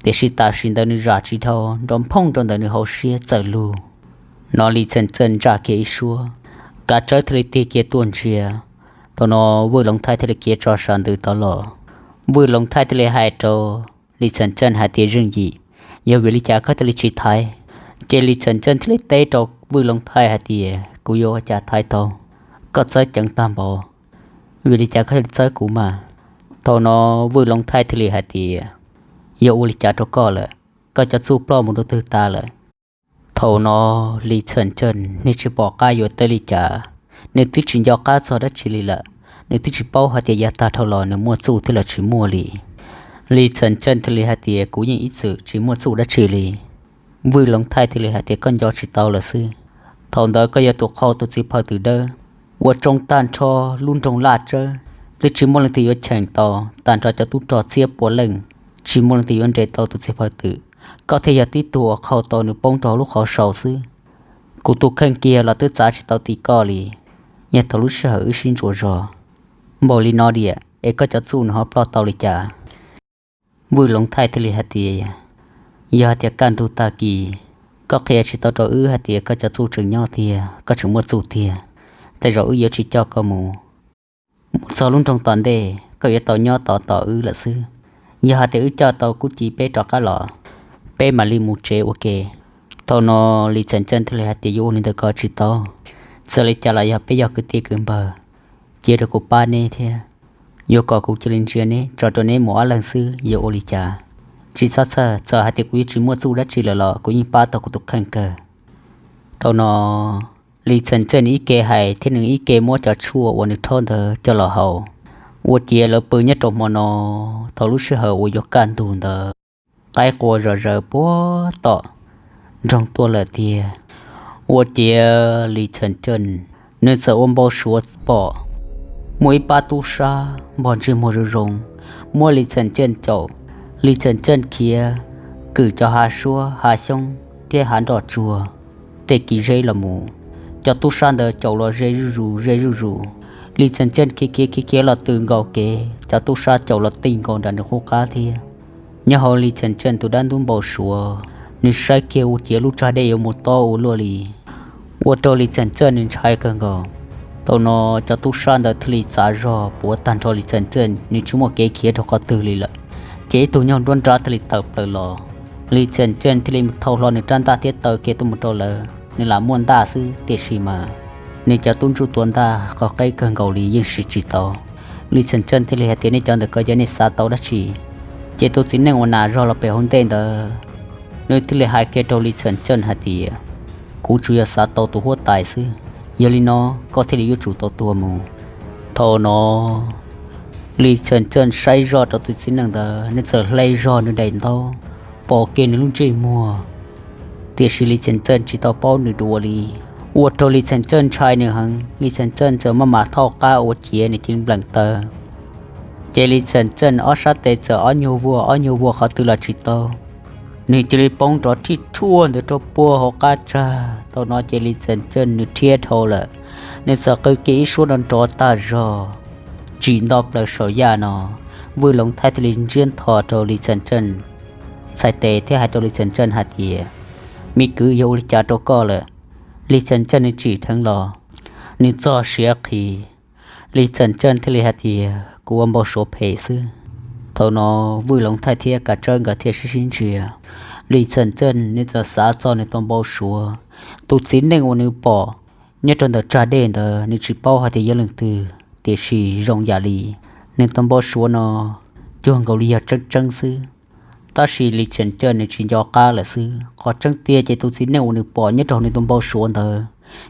tiam sis tam sim ntawd nws zam tsis dhau, nrov nphooj rau ntawm nws hauv siab txawm lug. No Lis Txhiaj Ntxhej ntsaj kiag ib suab, Kav Tsawb thiaj li tig kiag tuaj ntsia. Thaum no Vwj Loov Thaij thiaj li khiav tso sas ntws tod los. Vwj Loov Thaij thiaj li hais rau Lis Txhiaj Ntxhej hais tias, Zeej Yim, yog vim li cas koj thiaj li tsis thaiv? Ces Lis Txhiaj Ntxhej thiaj li teb rau Vwj Loov Thaij hais tias, Kuv yuav ua cas thaiv tau? Koj txawb ceev tag npaum, vim li cas koj thiaj li txawb kuv mas? Thaum no Vwj Loov Thaij thiaj li hais tias, Yog ua li cas rau koj lawm? Koj cov txuj ploj mus rau twg tas lawm? Thaum no Lis Txhiaj Ntxhej nws tsis pom qab yuav teb li cas, nws twb tsis nco qab txog dab tsi li lawm, nws twb tsis paub hais tias yav tag dhau los nws muaj txuj thiab los tsis muaj li. Lis Txhiaj Ntxhej thiaj li hais tias, Kuv yeej ib txwm tsis muaj txuj dab tsi li. Vwj Loov Thaij thiaj li hais tias, Koj nco tsis tau lawm xwb. Thaum ntawd koj yog tus qhau tus txiv phaw twm dawb, ua tsoo tag nrho lub nroog Laj Tsawb, twb tsis muaj leej twg yuav cheem tau, tag nrho cov tub rog txhiab pua leej, tsis muaj leej twg yuav nres tau tus txiv phaw twm. Koj thiaj yog tib tug uas qhau tau nws poob rau hauv lub qhov sau xwb. Kuv tus kheej kiag los twb txav tsis tau ti koj li. Yog thaum lub sij hawm wb sib ntsuas zog npaum li no diam es koj cov txuj nws ho ploj tau li cas? Vwj Loov Thaij thiaj li hais tias, Yog hais tias kaj ntug tag kis koj qhia tsis tau rau wb hais tias koj cov txuj tseem nyob tiag, koj tseem muaj txuj tiag, tej zaum wb yuav tsis coj koj mus. Mus txog lub nroog tom ntej koj yuav tau nyob tod tos wb lawm xwb. Yog hais tias wb coj tau Kub Ci peb rov qab los, peb mam li mus tsev ua ke. Thaum no Lis Txhiaj Ntxhej thiaj li hais tias, Yuav ua li ntawd ko tsis tau. Txawm li cas los yog peb yog kwv tij kwv npawg, cia rau kuv pab neb thiab. Yuav kom kuv cia li ntsia neb tso rau neb mus ob leeg xwb yuav ua li cas? Tsis txhob txhawj, txawm hais tias kuv yuav tsis muaj txuj dab tsi lawm los kuv yeej pab tau kuv tus kheej kawg. Thaum no Lis Txhiaj Ntxhej nws ib ke hais thiab nws ib ke muab cov tshuaj uas nws rhaub ntawd coj los haus. Ua ciav lawv pw nyob rau hmo no, thaum lub sij hawm uas yuav kaj ntug ntawd, qaib qua zom zaws puag tom nroog tuaj lawm tiag. Ua ciav Lis Txhiaj Ntxhej nws txawm ua npau suav pom muaj ib pab tub sab npog ntsej muag zoo zoo, muab Lis Txhiaj Ntxhej caum. Lis Txhiaj Ntxhej khiav kwm cov hav suab, hav xyoob thiab hav nroj tsuag tej kis zeb los mus. Cov tub sab ntawd caum los ze zuj zus ze zuj zus. Lis Txhiaj Ntxhej khiav khiav khiav khiav los tws nkaus kev, cov tub sab caum los ti nkaus nram nws qub qab thiab. Nyob hauv Lis Txhiaj Ntxhej tus dab ntub npau suav, nws saib kiag ua ciav lub tsag dej yuav mus tob ua luaj li, ua rau Lis Txhiaj Ntxhej nws ntshai kawg nkaus. Thaum no cov tub sab ntawd thiaj li txav zog puav tag nrho Lis Txhiaj Ntxhej, nws tsis muaj kev khiav rau qhov twg li lawm. Ces ib tug nyuag nruab nrab thiaj li tawm plaws los, Lis Txhiaj Ntxhej thiaj li thau hlo nws rab ntaj thiab taw kiag tuaj mus rau lawv, nws lam muaj ntaj xwb tiam sis mas nws cov tub ntsuj tua ntaj qhov qeb kawg nkaus li yeej siv tsis tau. Lis Txhiaj Ntxhej thiaj li hais tias, Nej cov ntawm ko yog nej xav tau dab tsi? Ces tus txiv neej uas nas zog los pem hauv ntej ntawd, nws thiaj li hais kiag rau Lis Txhiaj Ntxhej hais tias, Kuv tsuas yog xav tau tus huab tais xwb, yog li no koj thiaj li yuav tsum tau tua mus. Thaum no Lis Txhiaj Ntxhej saib zoj rau tus txiv neej ntawd, nws txawm hle zog nws daim ntaub pom kiag nws lub ntsej muag. Tiam sis Lis Txhiaj Ntxhej tsis tau paub nws dua li, ua rau Lis Txhiaj Ntxhej ntshai nws heev, Lis Txhiaj Ntxhej txawm maj mam thauj qab ua ciav nws cia li npleem taw. Ces Lis Txhiaj Ntxhej ob sab tes txawm ob nyuag vuag ob nyuag vuag qhov twg los tsis tau, nws cia li poob nrov rhij rhuaj ntawd rau puag hauv qab tsag. Thaum no ces Lis Txhiaj Ntxhej nws rhiab dhau lawm, nws txawm qw kiag ib suab nrov nrov tag zog, tsim nto plaws saum yaj no. Vwj Loov Thaij thiaj li ntsiab ntho rau Lis Txhiaj Ntxhej txhais tes thiab hais rau Lis Txhiaj Ntxhej hais tias, Me kwv, yog ua li cas rau koj lawm? Lis Txhiaj Ntxhej nws tsim dheev los, Nws txog siav qhi, Lis Txham Ceej thiaj li hais tias, Kuv ua npau suav phem xwb. Thaum no Vwj Loov Thaij thiab Kav Tsawb nkawd thiaj sib sib ntsia. Lis Txham Ceej nws txawm xav txog nws tus npau suav, tus txiv neej uas nws pom nyob rau ntawm tsag dej ntawd, nws tsis paub hais tias yog leej twg, tiam sis zoo yam li nws tus npau suav no cuag nkaus li yog tseeb tseeb xwb. Tab sis Lis Txham Ceej nws tsis nco qab lawm xwb. Qhov tseeb tiag ces tus txiv neej uas nws pom nyob rau nws tus npau suav ntawd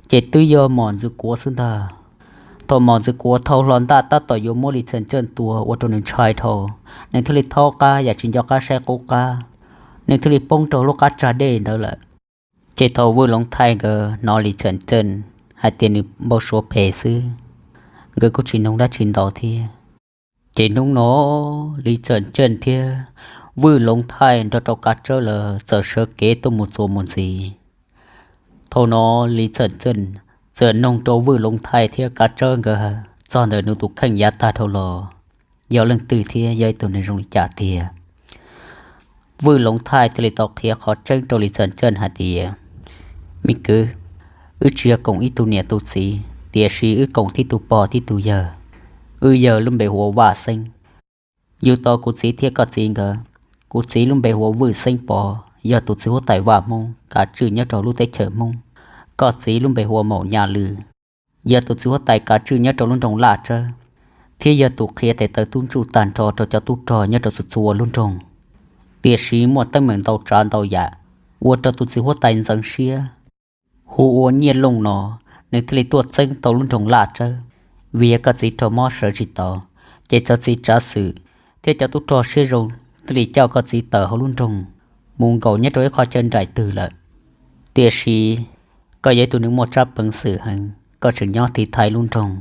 ces twb yog Mom Ntxwg Kuav xwb ntag. Thaum Mom Ntxwg Kuav thau hlo ntaj tab tom yuav muab Lis Txham Ceej tua ua rau nws ntshai dhau, nws thiaj li thaub qab yam tsis nco qab saib qub qab, nws thiaj li poob rau lub qab tsag dej ntawd lawm. Ces thaum Vwj Loov Thaij nkawd hnov Lis Txham Ceej hais tias nws npau suav phem xwb, nkawd kuj tsis nug dab tsi ntau thiab. Ces hnub no Lis Txham Ceej thiab Vwj Loov Thaij nrog rau Kav Tsawb lawv txawm sawv kev tuaj mus txuas mus ntxiv. Thaum no Lis Txham Ceej txawm noog rau Vwj Loov Thaij thiab Kav Tsawb nkawd txog ntawm nws tus kheej yav tag dhau los yog leej twg thiab yog ib tug neeg zoo li cas tiag. Vwj Loov Thaij thiaj li tau qhia qhov tseeb rau Lis Txham Ceej hais tias, Me kwv, wb tsis yog koom ib tug niam tug txiv, tiam sis wb koom tib tug pog tib tug yawg. Wb yawg lub npe hu ua Vaj Xeeb. Yug tau kuv txiv thiab koj txiv nkawd. Kuv txiv lub npe hu ua Vwj Xeeb Pov, yog tus txiv huab tais vaj Hmoob kav tswj nyob rau lub teb chaws Hmoob. Koj txiv lub npe hu ua Maum Nyaj Lwj, yog tus txiv huab tais kav tswj nyob rau lub nroog Laj Tsawb, thiab yog tus qhia tes taw tub ntsuj tag nrho rau cov tub rog nyob rau txhua txhua lub nroog. Tiam sis muaj teeb meem ntau tsav ntau yam ua rau tus txiv huab tais ntxeev siab, hu ua Nyiaj Looj no, nws thiaj li tuaj txeeb tau lub nroog Laj Tsawb. Vim yog koj txiv raug mob sawv tsis tau, ces txawv txiv tsav xwm thiab cov tub rog siab zoo thiaj li coj koj txiv tawm hauv lub nroog mus nkaum nyob rau ib qhov chaw nraim twg lawm. Tiam sis koj yog ib tug neeg muaj tsab peev xwm heev, koj tseem nyob tiv thaiv lub nroog,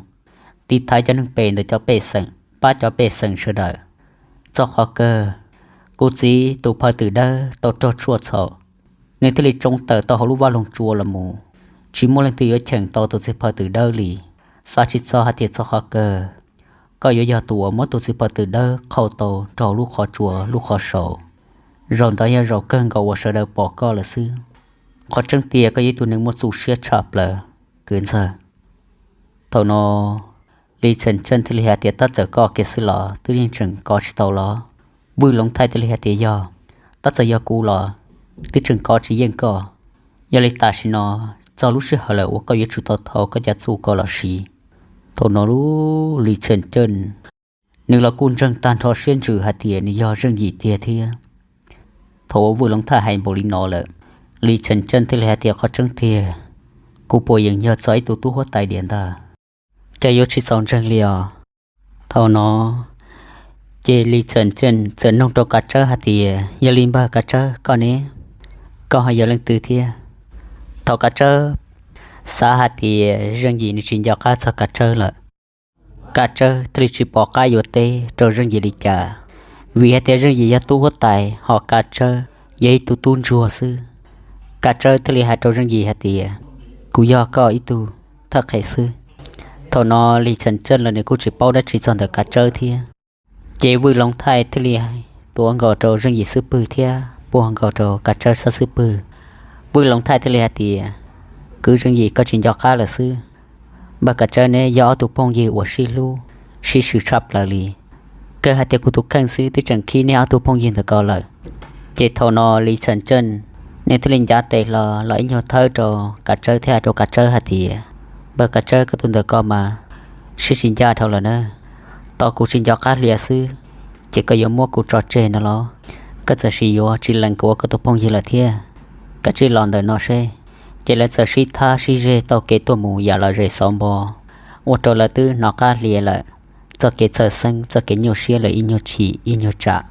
tiv thaiv cov neeg pem ntawm cov pej xeem, pab cov pej xeem sawv daws. Txog qhov kawg, kuv txiv tus phaw twm dawb tau raug tshuaj txhaum, nws thiaj li tsoo tawm tau hauv lub vaj loog tsua los mus, tsis muaj leej twg yuav cheem tau tus txiv phaw twm dawb li. Xav tsis txog hais tias txog qhov kawg, koj yuav yog tus uas muab tus txiv phaw twm dawb qhau tau rau hauv lub qhov tsua lub qhov saud. Zaum ntawd yog zaum kawg nkaus uas sawv daws pom koj lawm xwb. Qhov tseeb tiag koj yog ib tug neeg muaj txuj siab tshaj plaws, kwv ntxawg. Thaum no Lis Txham Ceej thiaj li hais tias, Tab txawm koj kiag xwb los twb yeej tseem kov tsis tau los? Vwj Loov Thaij thiaj li hais tias, Yog, tab txawm yog kuv los twb tseem kov tsis yeej koj. Yog li tam sim no txog lub sij hawm lawm uas koj yuav tsum tau thau koj cov txuj koj los siv. Thaum no Lis Txham Ceej nws los kuj ntseeg tag nrho siab ntsws hais tias nws yog Zeej Yim tiag thiab. Thaum uas Vwj Loov Thaij hais npaum li no lawm, Lis Txham Ceej thiaj li hais tias, Qhov tseeb tiag, kuv puas yeem yog txog ib tug tub huab tais diam ntag? Cas yuav tsis txaus ntseeg li os? Thaum no ces Lis Txham Ceej txawm noog rau Kav Tsawb hais tias, Yog li npawg Kav Tsawb koj ne, koj ho yog leej twg thiab? Thaum Kav Tsawb xav hais tias Zeej Yim nws tsis nco qab txog Kav Tsawb lawm, Kav Tsawb thiaj li tsis pom qab yuav teb rau Zeej Yim li cas, vim hais tias Zeej Yim yog tub huab tais ho Kav Tsawb yog ib tug tub ntsuag xwb. Kav Tsawb thiaj li hais rau Zeej Yim hais tias, Kuv yog koj ib tug thawj qhe xwb. Thaum no Lis Txham Ceej los nws kuj tsis paub dab tsi txog ntawm Kav Tsawb thiab. Ces Vwj Loov Thaij thiaj li tuav nkaus rau Zeej Yim xub pwg thiab puag nkaus rau Kav Tsawb sab xub pwg. Vwj Loov Thaij thiaj li hais tias, Kwv Zeej Yim, koj tsis nco qab lawm xwb. Npawg Kav Tsawb neb yog ob tug phooj ywg uas sib hlub sib hwm tshaj plaws li. Kawg hais tias kuv tus kheej xwb twb tseem khib neb ob tug phooj ywg ntawm ko lawm. Ces thaum no Lis Txham Ceej nws thiaj li ncav tes hlo los ib nyuag thawb rau Kav Tsawb thiab hais rau Kav Tsawb hais tias, Npawg Kav Tsawb, koj tus ntawm ko mas siab tsis ncaj dhau lawm na. Tos kuv tsis nco qab hlias xwb, ces koj yuav muab kuv tso tseg no los? Koj txawm sis yuav tsis lees kuv ua koj tus phooj ywg lawm thiab? Kav tsij los ntawm no seb. Ces lawv txawm sib thab sib zeg taug kev tuaj mus yam los zem xauv npo, ua rau lawv twb hnov qab hlias lawm. Txoj kev txhawj xeeb, txoj kev nyuaj siab lawm ib nyuag chim ib nyuag tsam.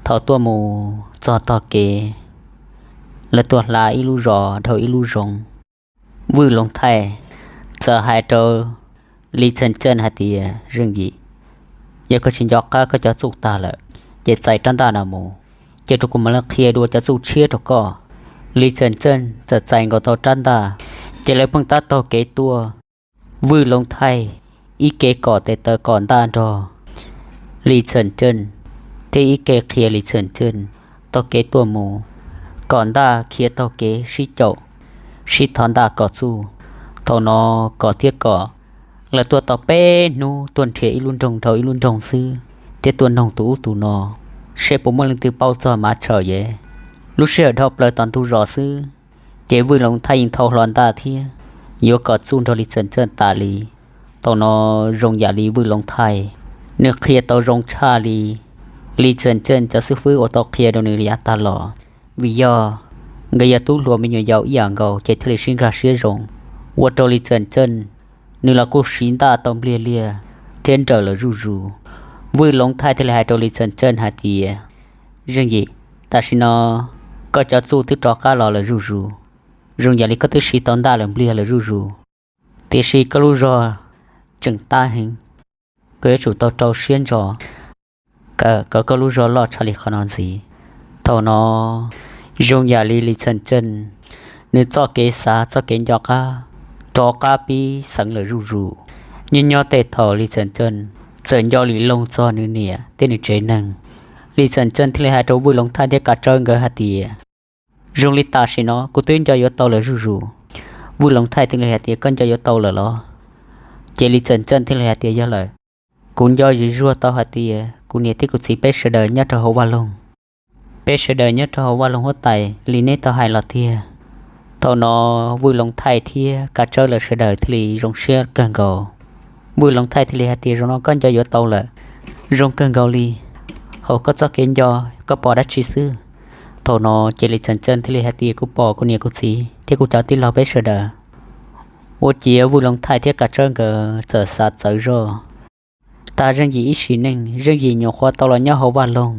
Thaum tuaj mus txog tog kev, lawv tuaj hla ib lub zos dhau ib lub zoov. Vwj Loov Thaij txawm hais rau Lis Txham Ceej hais tias, Zeej Yim, yog koj tsis nco qab koj cov txuj tag lawm, ces txais rab ntaj no mus, ces rau kuv mam li qhia dua cov txuj tshiab rau koj. Lis Txham Ceej txawm txais nkaus tau rab ntaj, ces lawv pheej tab taug kev tuaj. Vwj Loov Thaij ib ke kom tes taw kom ntaj nrog Lis Txham Ceej, thiab ib ke qhia Lis Txham Ceej taug kev tuaj mus, kom ntaj khiav taug kev sib caum, sib thov ntaj kom txuj. Thaum no kom thiab kom, lawv tuaj tau peb hnub tuaj nrhiav ib lub nroog dhau ib lub nroog xwb, thiab tuaj noog tus ub tus no, seb puas muaj leej twg paub txog Mav Tshawm yev. Lub sij hawm dhau plaws tom ntug zos xwb, ces Vwj Loov Thaij yeej thau hlo ntaj thiab yuav kom txuj nrog Lis Txawm Txawj tas li. Thaum no zoo yam li Vwj Loov Thaij nws qhia tau zoo tshaj li Lis Txawm Txawj cov xib fwb uas tau qhia rau nws yav tag los, vim yog nkawd yog tub hluas me nyuam yaus ib yam nkaus ces thiaj li sib nkag siab zoo, ua rau Lis Txawm Txawj nws los kuj siv ntaj tau npliag liag thiab nrawm lawm zuj zus. Vwj Loov Thaij thiaj li hais rau Lis Txawm Txawj hais tias, Zeej Yim, tam sim no koj cov txuj twb rov qab los lawm zuj zus, zoo yam li koj twb siv tau ntaj lawm npliag lawm zuj zus, tiam sis koj lub zog tseem tab heev, koj yuav tsum tau rau siab ntso kom koj lub zog loj tshaj li qhov no ntxiv. Thaum no zoo yam li Lis Txawm Txawj nws txoj kev xav txoj kev nco qab rov qab pib xeev lawm zuj zus. Nyob nyob tej thaum Lis Txawm Txawj txawm nco lus loog txog nws niam thiab nws tsev neeg, Lis Txawm Txawj thiaj li hais rau Vwj Loov Thaij thiab Kav Tsawb nkawd hais tias, Zoo li tam sim no kuv twb nco yuav tau lawm zuj zus. Vwj Loov Thaij thiaj li hais tias, Koj nco yuav tau lawm los? Ces Lis Txawm Txawj thiaj li hais tias, Yog lawm, kuv nco zuj zus tau hais tias kuv niam thiab kuv txiv peb sawv daws nyob rau hauv vaj loog. Peb sawv daws nyob rau hauv vaj loog huab tais li neb tau hais los tiag. Thaum no Vwj Loov Thaij thiab Kav Tsawb lawv sawv daws thiaj li zoo siab kawg nkaus. Vwj Loov Thaij thiaj li hais tias, Zaum no koj nco yuav tau lawm, zoo kawg nkaus li. Hauv koj txoj kev nco, koj pom dab tsi xwb? Thaum no ces Lis Txawm Txawj thiaj li hais tias, Kuv pom kuv niam kuv txiv thiab kuv cov tij laug peb sawv daws. Ua ciav Vwj Loov Thaij thiab Kav Tsawb nkawd txawm xav txawv zog. Tag Zeej Yim ib sim neej, Zeej Yim nyuam qhuav tau los nyob hauv vaj loog.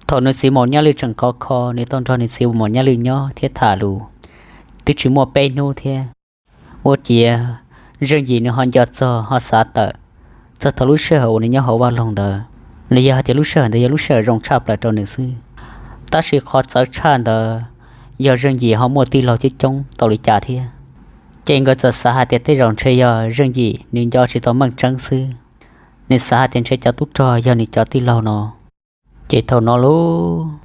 Thaum nws txiv Maum Nyaj Lwj tseem khov kho, nws tau nrog nws txiv Maum Nyaj Lwj nyob thiab tham lus twb tsis muaj peb hnub thiab. Ua ciav Zeej Yim nws ho nco txog ho xav tawm txog thaum lub sij hawm uas nws nyob hauv vaj loog ntawd, los yog hais tias lub sij hawm ntawd yog lub sij hawm zoo tshaj plaws rau nws xwb. Tab sis qhov txawv tshaj ntawd yog Zeej Yim ho muaj tij laug coob coob tau li cas thiab. Ces nkawd txawm xav hais tias tej zaum ntshe yog Zeej Yim nws nco tsis tau meej tseeb xwb. Nws xav hais tias ntshe cov tub rog yog nws cov tij laug no. Ces thaum no lauj,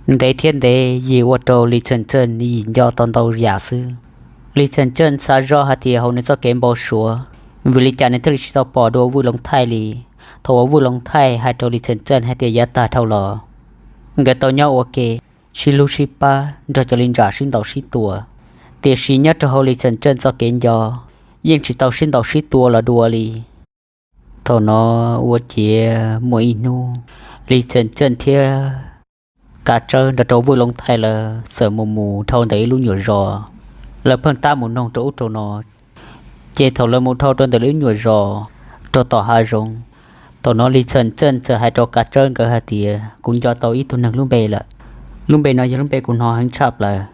ntev thiab ntev Yim ua rau Lis Txawm Txawj Yim nco tau ntau yam xwb. Lis Txawm Txawj xav zoj hais tias hauv nws txoj kev npau suav, vim li cas nws thiaj li tsis tau pom dua Vwj Loov Thaij li. Thaum uas Vwj Loov Thaij hais rau Lis Txawm Txawj hais tias yav tag dhau los nkawd tau nyob ua ke sib hlub sib pab nrog cov li ntsam sib ntaus sib tua, tiam sis nyob rau hauv Lis Txawm Txawj txoj kev nco yeej tsis tau sib ntaus sib tua los dua li. Thaum no ua ciav muaj ib hnub Lis Txawm Txawj thiab Kav Tsawb nrog rau Vwj Loov Thaij lawv txawm mus mus dhau ntawm ib lub nyuam zos. Lawv pheej tab mus noog rau ub rau no. Ces thaum lawv mus dhau rau ntawm lub nyuam zos rau tom hav zoov, thaum no Lis Txawm Txawj txawm hais rau Kav Tsawb nkawd hais tias, Kuv nco tau ib tug neeg lub npe lawm. Lub npe no yog lub npe kuv hnov heev tshaj plaws.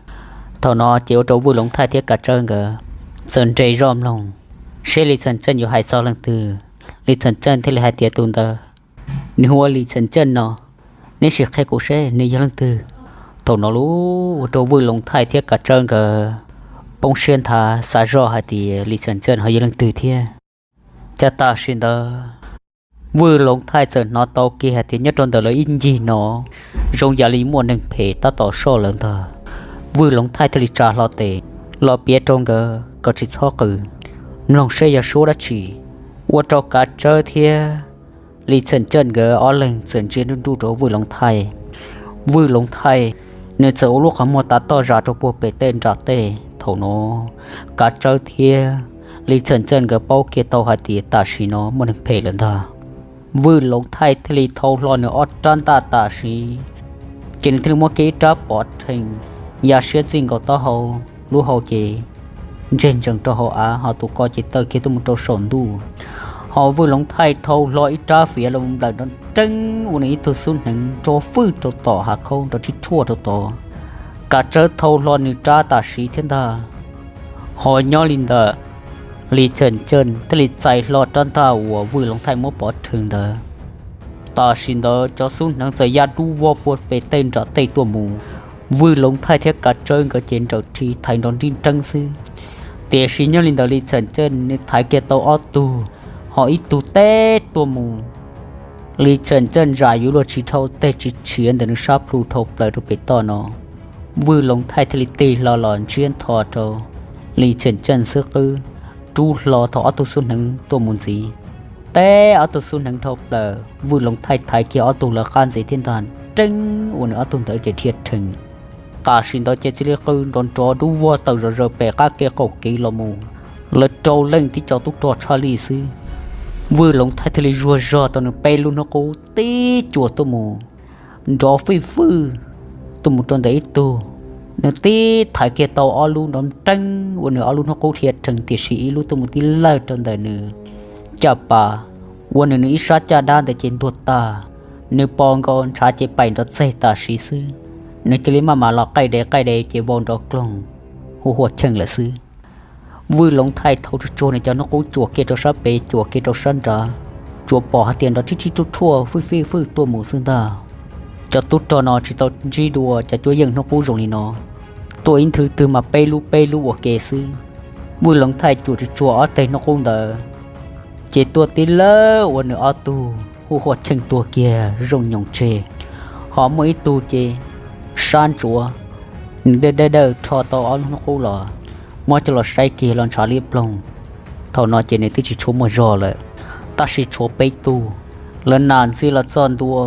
Thaum no ces ua rau Vwj Loov Thaij thiab Kav Tsawb nkawd txawm nres zoj mloog seb Lis Txawm Txawj yuav hais txog leej twg. Lis Txawm Txawj thiaj li hais tias, Tus ntawd nws hu ua Lis Txawm Txawj no, neb sim qhia kuv seb nws yog leej twg. Thaum no lauj, ua rau Vwj Loov Thaij thiab Kav Tsawb nkawd poob siab nthav xav zoj hais tias Lis Txawm Txawj ho yog leej twg thiab. Cas tam sim ntawd Vwj Loov Thaij txawm hnov tau kiag hais tias nyob rau ntawm lawv ib ncig no zoo yam li muaj neeg phem tab tom soj lawv ntag. Vwj Loov Thaij thiaj li tsa hlo tes los piav rau nkawd kom tsis txhob qw, mloog seb yog suab dab tsi. Ua rau Kav Tsawb thiab Lis Txawm Txawj nkawd ob leeg txawm ntsia nruj nruj rau Vwj Loov Thaij. Vwj Loov Thaij nws txawm ua lub qhov muag tav toj zam rau puag pem tej nram tej. Thaum no Kav Tsawb thiab Lis Txawm Txawj nkawd paub kiag tau hais tias tam sim no muaj neeg phem lawm ntag. Vwj Loov Thaij thiaj li thau hlo nws ob rab ntaj tam sim, ces nws thiaj li muab kiag ib rab pov rhees ya siab txij nkaus taub hau, lub hau ces ntseg ntsees rau hauv av, ho tus ko ces tawm kiag tuaj mus rau saum ntuj. Ho Vwj Loov Thaij thau hlo ib rab fiav los nplawm nrov nreeb ua nws ib tug xub hneev nrov fwj rau tom hav khaub nrov rhib rhuaj rau tod. Kav Tsawb thau hlo nws rab tam sim thiab ntag. Ho nyob li ntawd, Lis Txawm Txawj thiaj li txais hlo rab ntaj uas Vwj Loov Thaij muab pov rhees ntawd. Tam sim ntawd cov xub hneev txawm ya dub vog puag pem tej nram tej tuaj mus. Vwj Loov Thaij thiab Kav Tsawb nkawd ces nrawm rhi thaiv nrov nrib nreeb xwb. Tiam sis nyob li ntawd Lis Txawm Txawj nws thaiv kiag tau ob tug, ho ib tug teb tuaj mus. Lis Txawm Txawj zam yuav luag tsis dhau teg tsis tshiav ntawm nws sab plhu dhau plaws rau pem toj no. Vwj Loov Thaij thiaj li tig hlo los ntsiab ntho rau, Lis Txhiam Ceej xub qwb rub hlo thaum ob tug xub hneev tuaj mus ntxiv. Teb ob tug xub hneev dhau plaws, Vwj Loov Thaij thaiv kiag ob tug lawv qab ntxiv thiab ntag, nreeb uas nws ob tug ntawd ces dhia rhees. Tam sim ntawd ces cia li qw nrov nrov dub vog tawm zom zaws pem qab kev qaum kev los mus. Lawv rau leej tib co tub rog tshaj lij xwb. Vwj Loov Thaij thiaj li zuag zog tau nws peb lub hnub qub tib cuam tuaj mus, nrov fij fwj tuaj mus rau ntawm ib tug. Nws tib thaiv kiag tau ob lub nrov nreeb uas nws ob lub hnub qub dhia rhees, tiam sis ib lub tuaj mus tib lawj rau ntawm nws caj pas, ua nws nws ib sab caj dab ntawd ces ntuag tag. Nws pos nkaus ntshav ces paim nrov txeg tam sim xwb. Nws cia li maj mam los qaij dev qaij dev ces vau nrov kloog, hu hua cheej lawm xwb. Vwj Loov Thaij thau tsuag tsuag nws cov hnub qub cuam kiag rau sab pem cuam kiag rau sab nrad, tsuas pom hais tias nrov tib tib ruj ruaj fwj fij fwj tuaj mus xwb ntag. Cov tub rog no tsis tau ntsib dua cov cuab yeej hnub qub zoo li no, tuaj ib nthwv twg mas peb lub peb lub ua ke xwb. Vwj Loov Thaij cuam tsuag tsuag ob teg hnub qub ntawd, ces tuaj tib lawj ua nws ob tug hu hua cheej tuag kiag zoo nyoos tseg. Ho muaj ib tug ces sab ntsuav, nws dawj dawj dawj rho tau ob lub hnub qub los, muab coj los saib kiag los ntshav liab ploog. Thaum no ces nws twb tsis tshua muaj zog lawm, tab sis tshuav peb tug. Lawv nam ntxi los txog ntua,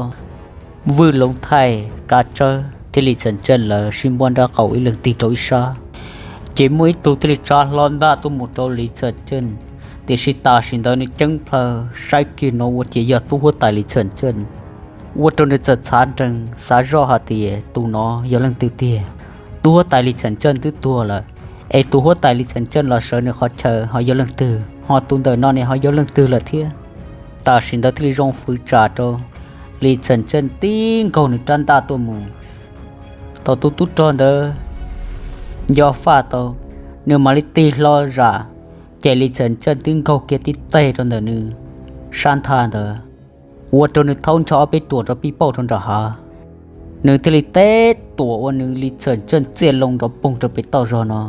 Vwj Loov Thaij, Kav Tsawb thiab Lis Txhiam Ceej lawv sib npuab nrab qaum ib leeg tig rau ib sab. Ces muaj ib tug thiaj li tsa hlo ntaj tuaj mus rau Lis Txhiam Ceej, tiam sis tam sim ntawd nws ceeb plhaw saib kiag no ua ciav yog tub huab tais Lis Txhiam Ceej, ua rau nws txawm txhav nrees xav zoj hais tias tus no yog leej twg tiag. Tub huab tais Lis Txhiam Ceej twb tuag lawm, es tus huab tais Lis Txhiam Ceej los sawv nws qhov chaw ho yog leej twg, ho tus ntawm no ne ho yog leej twg lawm thiab. Tam sim ntawd thiaj li zoo fwv tsam rau Lis Txhiam Ceej tib nkaug nws rab ntaj tuaj mus. Thaum tus tub rog ntawd nco faj tau, nws mam li tig hlo zam, ces Lis Txhiam Ceej twb nkaug kiag tib teg rau ntawm nws sab nthab ntawd, ua rau nws thaub ncho ob peb ruam rau pij pauj rau nram hav. Nws thiaj li teb tuam ua nws Lis Txhiam Ceej txiaj loo nrov poog rau pem toj zog no,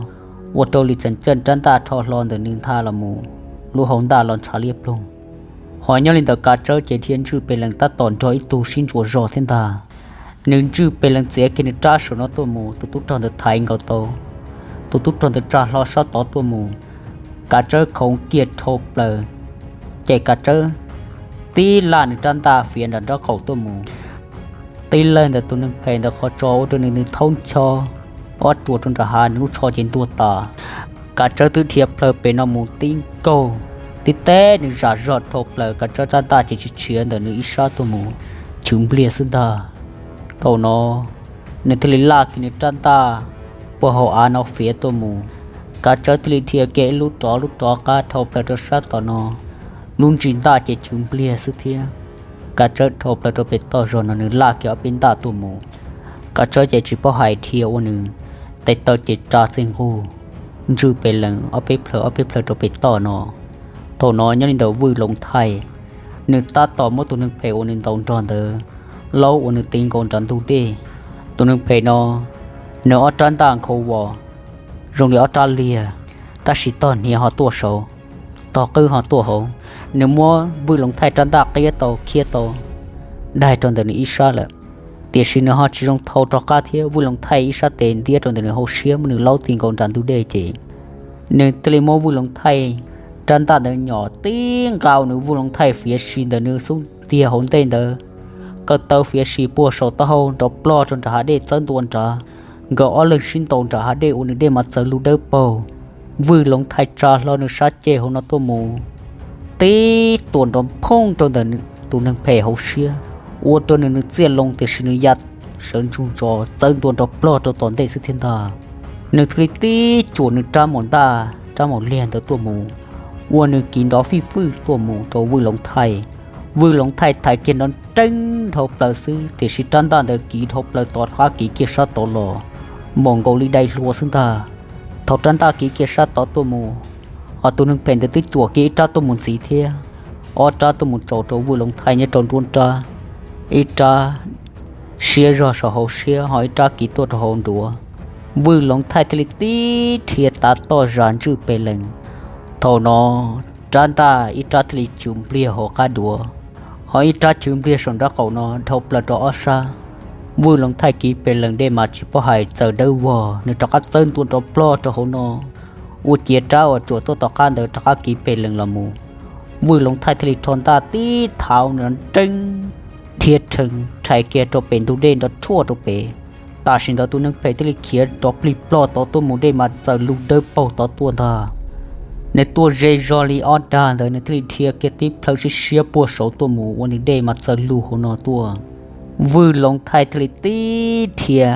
ua rau Lis Txhiam Ceej rab ntaj rho hlo ntawm nws nthab los mus, lub hau ntaj los ntshav liab ploog. Ho nyob li ntawd Kav Tsawb ces dhia ntswj pes lees tab tom nrog ib tug sib ntsuas zog thiab ntag. Nws ntswj pes lees txiav kiag nws rab saum no tuaj mus, tus tub rog ntawd thaiv nkaus tau, tus tub rog ntawd tsa hlo sab tod tuaj mus. Kav Tsawb khoov kiag dhau plaws, ces Kav Tsawb tib laj nws rab ntaj fiav nram nraub qaum tuaj mus. Tib lawg ntawm tus neeg phem ntawd qhov tso ua rau nws nws thaub ncho ob ruam rau nram hav, nws lub tsho ces ntuag tas. Kav Tsawb twb dhia plhaw pem no mus tib nkaug, tib teb nws zam zog dhau plaws, Kav Tsawb rab ntaj ces tsis tshiav ntawm nws ib sab tuaj mus, chwv npliag xwb ntag. Thaum no nws thiaj li laj kiag nws rab ntaj puag hauv av no fiav tuaj mus. Kav Tsawb thiaj li dhia kiag ib lub rov lub rov qab dhau plaws rau sab tom no, lub ntsis ntaj ces chwv npliag xwb thiab. Kav Tsawb dhau plaws rau pem toj zog no nws laj kiag ob peb ntaj tuaj mus. Kav Tsawb ces tsis paub hais dhia ua nws, tes taw ces tsa txij nqug, ntswj pes lees ob peb plhaw ob peb plhaw rau pem toj no. Thaum no nyob li ntawm Vwj Loov Thaij, nws tab tom muab tus neeg phem uas nws ntaus nrog ntawd laub ua nws tiv nkaus nram ntug dej. Tus neeg phem no, nws ob rab ntaj nkhaus vos zoo li ob rab liag, tab sis tog hniav ho tuaj saud, tog qwb ho tuaj hauv. Nws muab Vwj Loov Thaij rab ntaj qiab tau khiab tau daig rau ntawm nws ib sab lawm, tiam sis nws ho tsis zoo thau rov qab thiab. Vwj Loov Thaij ib sab tes ntiab rau ntawm nws hauv siab muab nws laub ti nkaus nram ntug dej ces nws thiaj li muab Vwj Loov Thaij rab ntaj ntawd nyom tib nqa nws Vwj Loov Thaij fiav si ntawm nws xub ntiag hauv ntej ntawd, kaw taw fiav si puag saum taub hau nrov plog rau nram hav dej txawb ntua nrad. Nkawd ob leeg sib ntaus nram hav dej ua nws dej mas txawv lug dawb paug. Vwj Loov Thaij tsa hlo nws sab ceg hauv no tuaj mus, tib tuam nrov phooj rau ntawm tus neeg phem hauv siab, ua rau nws nws txiaj loo tiam sis nws ya sawv ntsug ntsos txawb ntua nrov plog rau tom ntej xwb thiab ntag. Nws thiaj li tib cuam nws rab maum ntaj rab maum liag ntawd tuaj mus, ua nws kiv nrov fij fwj tuaj mus rau Vwj Loov Thaij. Vwj Loov Thaij thaiv kiag nrov nreeb dhau plaws xwb tiam sis rab ntaj ntawd kiv dhau plaws tom qab kiv kiag sab tod los, npaum nkaus li dai hlua xwb ntag. Thaum rab ntaj kiv kiag sab tod tuaj mus, ho tus neeg phem ntawd twb cuam kiag ib rab tuaj mus ntxiv thiab, ob rab tuaj mus tsaus rau Vwj Loov Thaij nyob rau nruab nrab, ib rab siab zog saum hauv siab ho ib rab kiv tuaj rau hauv nruav. Vwj Loov Thaij thiaj li tib rhia tav toj zas ntswj pes lees. Thaum no rab ntaj ib rab thiaj li chwv npliag hauv qab duav, ho ib rab chwv npliag saum nraub qaum no dhau plaws rau ob sab. Vwj Loov Thaij kiv pes lees dej mas tsis paub hais txawv dawb vog, nws rov qab txawb ntua nrov plog rau hauv no, Ua ciav rab uas cuam tuaj tom qab ntawd rov qab kiv pes lees los mus. Vwj Loov Thaij thiaj li rho ntaj tib thaum nrov nreeb thiab rhees rhais kiag rau pem ntug dej nrov rhuaj rau pem. Tam sim ntawd tus neeg phem thiaj li khiav rov plig plog tod tuaj mus, dej mas txawm lug dawb paug tod tuaj ntag. Nws tuaj ze zog li ob dag ntawd nws thiaj li dhia kiag tib plhaw siab siab puag saud tuaj mus ua nws dej mas txawm lug hauv no tuaj. Vwj Loov Thaij thiaj li tib dhia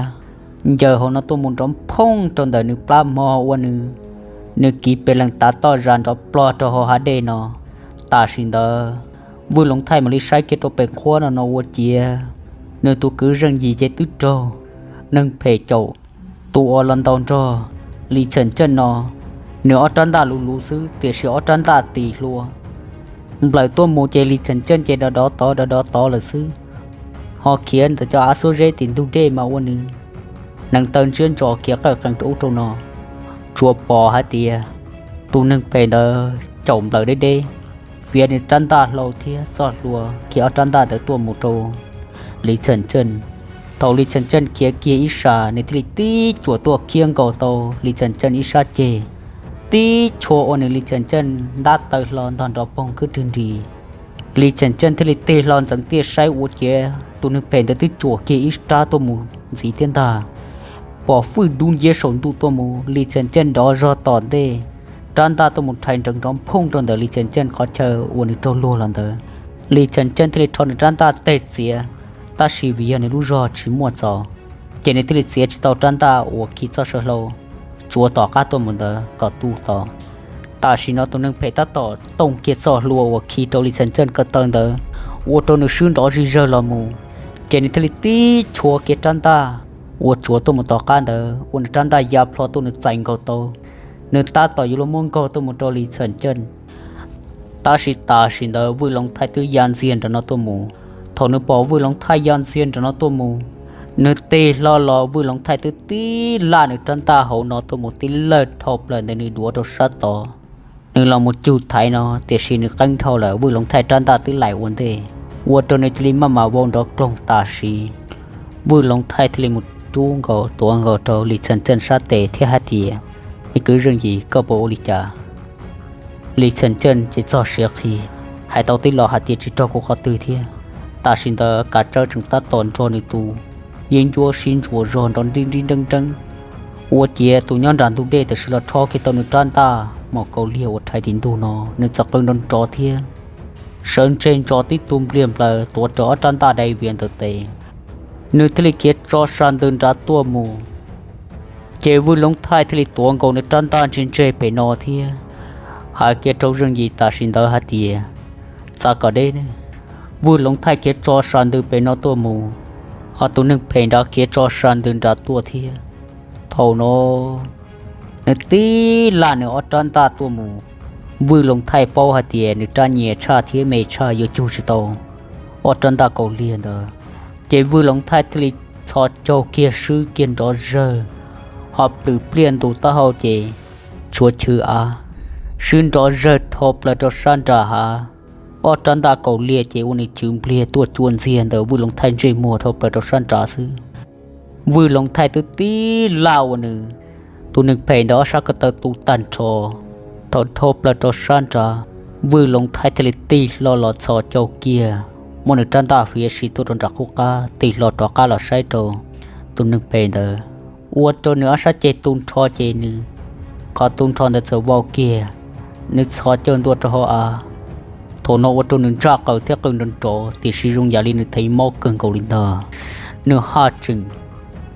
ncaws hauv no tuaj mus nrov phooj rau ntawm nws plab hmo ua nws, nws kiv pes lees tav toj zam nrov plog rau hauv hav dej no. Tam sim ntawd Vwj Loov Thaij mam li saib kiag rau pem qhuab no no ua ciav nws tus kwv zeej yim ces twb raug neeg phem caum. Tus uas los ntaus nrog Lis Txhiaj Ntxeej no, nws ob rab ntaj luv luv xwb tiam sis ob rab ntaj tis hlua nplawm tuaj mus ces Lis Txhiaj Ntxeej ces dov dov tod dov dov tod lawm xwb. Ho khiav ntawm cov av xuab zeb tim ntug dej mas ua nws hneev taw ntsiab ntsos khiav qawj qees rau ub rau no. Tsuas pom hais tias tus neeg phem ntawd caum nplawm deb deb, fiav nws rab ntaj hlau thiab txoj hlua khi ob rab ntaj ntawd tuaj mus rau Lis Txhiaj Ntxeej. Thaum Lis Txhiaj Ntxeej khiav kiag ib sab nws thiaj li tib cuam tuaj khiab nkaus tau Lis Txhiaj Ntxeej ib sab ceg, tib chua ua nws Lis Txhiaj Ntxeej ntab taw hlo ntog nrov poog kwj rwg nris. Lis Txhiaj Ntxeej thiaj li tig hlo ntxeev tiaj saib ua ciav tus neeg phem ntawd twb cuam kiag ib rab tuaj mus ntxiv thiab ntag. Pom fwj dub nciab saum ntuj tuaj mus, Lis Txhiaj Ntxeej nrov zog tom ntej, rab ntaj tuaj mus rhais nrees nrov phooj rau ntawm Lis Txhiaj Ntxeej qhov chaw uas nws raug luag los ntawd. Lis Txhiaj Ntxeej thiaj li rho nws rab ntaj teg txiav, tab sis vim yog nws lub zog tsis muaj txos, ces nws thiaj li txiav tsis tau rab ntaj uas khi txoj saw hlau tsuav tom qab tuaj mus ntawd kom tu tod. Tam sim no tus neeg phem tab tom tooj kiag txoj hlua uas khi rau Lis Txhiaj Ntxeej ko taw ntawd, ua rau nws swb nrov zig zawg los mus, ces nws thiaj li tib chua kiag rab ntaj uas tsuav tuaj mus tom qab ntawd ua nws rab ntaj ya plho tuaj nws txais nkaus tau, nws tab tom yuav luag muab nkaug tuaj mus rau Lis Txhiaj Ntxeej. Tab sis tam sim ntawd Vwj Loov Thaij twb ya ntxiag nram no tuaj mus. Thaum nws pom Vwj Loov Thaij ya ntxiag nram no tuaj mus, nws tig hlo los Vwj Loov Thaij twb tib laj nws rab ntaj hauv no tuaj mus tib lawj dhau plaws ntawm nws duav rau sab tod. Nws los mus cug thaiv no tiam sis nws qeeb dhau lawm, Vwj Loov Thaij rab ntaj twb laim ua ntej, ua rau nws cia li maj mam vau nrov kloog tam sim. Vwj Loov Thaij thiaj li mus rub nkaus tuav nkaus rau Lis Txhiaj Ntxeej sab tes thiab hais tias, Me kwv zeej yim, koj puas ua li cas? Lis Txhiaj Ntxeej ces txog siav qhi, hais tau tib lo hais tias, Tsis raug kuv qhov twg thiab. Tam sim ntawd kav tsawb tseem tab tom nrog nws tus yeeb ncuab sib ntsuas zog nrov nrib nrib nreeb nreeb, ua ciav tus nyob nram ntug dej tam sim los rho kiag tau nws rab ntaj mom kaus liag uas rhais tim ntug no, nws txawm qw nrov nrov thiab sawv ntseg ntso tib tug npliag nplaws tuav rawv ob rab ntaj dai vias ntawd tes. Nws thiaj li khiav tso sa ntws nrad tuaj mus. Ces Vwj Loov Thaij thiaj li tuav nkaus nws rab ntaj ntseg ntseg pem no thiab hais kiag rau zeej yim tam sim ntawd hais tias, Txav kom deb ne. Vwj Loov Thaij khiav tso sa ntws pem no tuaj mus, ho tus neeg phem nrad khiav tso sa ntws nrad tuaj thiab. Thaum no nws tib laj nws ob rab ntaj tuaj mus. Vwj Loov Thaij paub hais tias nws rab nyias tshaj thiab me tshaj yuav cug tsis tau ob rab ntaj kaus liag ntawd. Ces Vwj Loov Thaij thiaj li txhos caug kiag swb kiag nrov zawg, ho plwm pliaj ntu taub hau ces tshuav chwv av, swb nrov zawg dhau plaws rau sab nram hav. Ob rab ntaj kaus liag ces ua nws chwv npliag tuaj cua ntxiag ntawm Vwj Loov Thaij ntsej muag dhau plaws rau sab nrad xwb. Vwj Loov Thaij twb tib laj ua nws tus neeg phem ntawd ob sab ko taw tu tag nrho. Thaum dhau plaws rau sab nrad, Vwj Loov Thaij thiaj li tig hlo los txhos caug kiag, muab nws rab ntaj fiav si tuaj rau nram qub qab, tig hlo rov qab los saib rau tus neeg phem ntawd, ua rau nws ob sab ceg tu nrho ces nws qhov tu nrho ntawd txawm vau kiag, nws txhos caug ntua rau hauv av. Thaum no ua rau nws ntsaj qaws thiab qw nrov nrov, tiam sis zoo yam li nws thev mob kawg nkaus li ntag. Nws haj tseem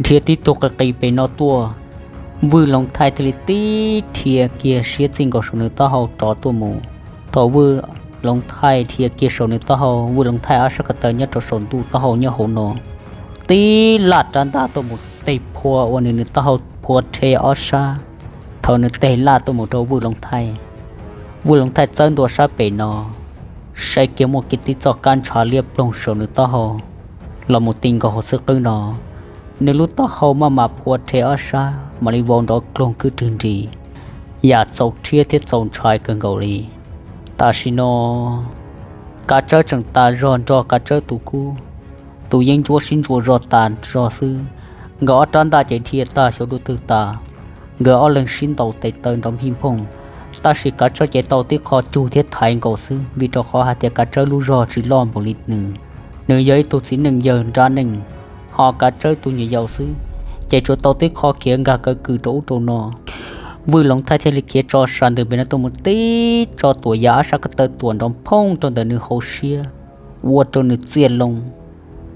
dhia tib tug qis qis pem no tuaj. Vwj Loov Thaij thiaj li tib dhia kiag siab txij nkaus saum nws taub hau rov tuaj mus. Thaum Vwj Loov Thaij dhia kiag saum nws taub hau, Vwj Loov Thaij ob sab ko taw nyob rau saum ntuj taub hau nyob hauv no, tib laj rab ntaj tuaj mus teg phua ua nws nws taub hau phua rhe ob sab. Thaum nws teg laj tuaj mus rau Vwj Loov Thaij, Vwj Loov Thaij txawb ntua sab pem no, saib kiag muaj kiag tib txoj kab ntshav liab ploog saum nws taub hau los mus ti nkaus hauv xwb qwb no, nws lub taub hau maj mam phua rhe ob sab mam li vau nrov kloog kwj rwg nris, yam txaus rhiab thiab txaus ntshai kawg nkaus li. Tam sim no kav tsawb tseem tas zog nrog kav tsawb tus kub, tus yeeb ncuab sib ntsuas zog tas zog xwb, nkawd ob rab ntaj ces dhia tag xyov dua twg tas. Nkawd ob leeg sib ntaus tes taw nrov npij nphooj, tab sis kav tsawb ces tau tib qho cug thiab thaiv nkaus xwb, vim rau qhov hais tias kav tsawb lub zog tsis loj npaum li nws. Nws yog ib tug txiv neej yawg nrab neej, ho kav tsawb tus nyuam yaus xwb, ces tsuas tau tib qho khiav nkag kaw kws rau ub rau no. Vwj Loov Thaij thiaj li khiav tso sas ntws pem no tuaj mus tib tso tuam yam ob sab ko taw tuam nrov nphooj rau ntawm nws hauv siab, ua rau nws txiaj loo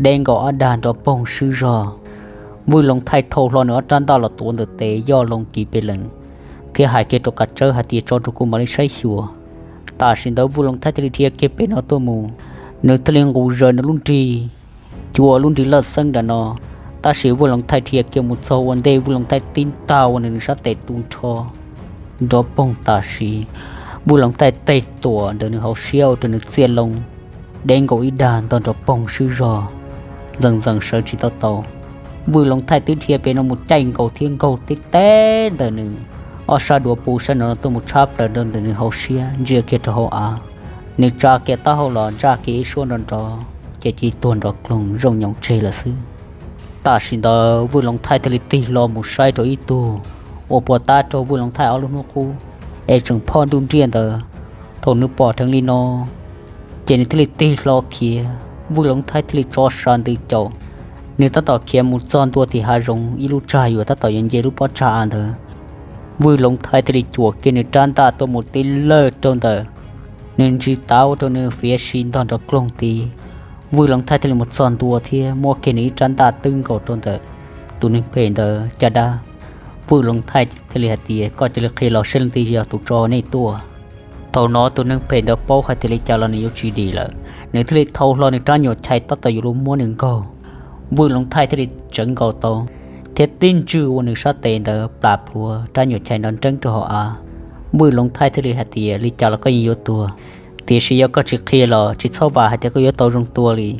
deb nkaus ob dag nrov poog swb zog. Vwj Loov Thaij thau hlo nws ob rab ntaj los tuav ntawm tes yoj loo kiv pes lees, thiab hais kiag rau kav tsawb hais tias, Tso rau kuv mam li saib xyuas. Tam sim ntawd Vwj Loov Thaij thiaj li dhia kiag pem no tuaj mus, nws thiaj li nqus zaws nws lub nrig, cuam lub nrig lawj xeeb nram no. Tab sis Vwj Loov Thaij dhia kiag mus txog ua ntej, Vwj Loov Thaij tib ntag ua nws sab tes tu nrho nrov poog tam sim. Vwj Loov Thaij tej tuam ntawm nws hauv siab ua rau nws txiaj loo deb nkaus ib dag ntog nrov poog swb zog, ntxees ntxees sawv tsis tau tau. Vwj Loov Thaij twb dhia pem no mus caij nkaus thiab nkaug teb teb ntawm nws ob sab duav pus sab nrov no tuaj mus tshab plaws rau ntawm nws hauv siab ntsia kiag rau hauv av. Nws tsa kiag taub hau los ntsaj kiag ib suab nrov nrov, ces cia li tuag nrov kloog zoo nyoos tseg lawm xwb. Tam sim ntawd Vwj Loov Thaij thiaj li tig hlo mus saib rau ib tug uas puas tab rau Vwj Loov Thaij ob lub hnub qub, es tseem phoj nruj nriaj ntawd. Thaum nws pom dheev li no, ces nws thiaj li tig hlo khiav, Vwj Loov Thaij thiaj li tso sas ntws caum. Nws tab tom khiav mus txog ntua tim hav zoov ib lub tsag yuav tab tom yuav nce lub pob tsag av ntawd, Vwj Loov Thaij thiaj li cuam kiag nws rab ntaj tuaj mus tib lawj rau ntawm nws ntsis tav ua rau nws fiav si ntog nrov kloog tid. Vwj Loov Thaij thiaj li mus txog ntua thiab muab kiag nws ib rab ntaj twb nkaus rau ntawm tus neeg phem ntawd caj dab. Vwj Loov Thaij thiaj li hais tias, Koj cia li qhia los saib leej twg yog tus tso nej tuaj. Thaum no tus neeg phem ntawd paub hais tias li cas los nws yuav tsis dim lawm, nws thiaj li thau hlo nws rab nyuam chais tab tom yuav luag muab nws nkaug. Vwj Loov Thaij thiaj li tsawv nkaus tau thiab tib ntswj ua nws sab tes ntawd plam plhuav rab nyuam chais nrov nreeb rau hauv av. Vwj Loov Thaij thiaj li hais tias, Li cas los koj yeej yuav tuag, tiam sis yog koj tsis qhia los tsis txhob vam hais tias koj yuav tau zoo tua li.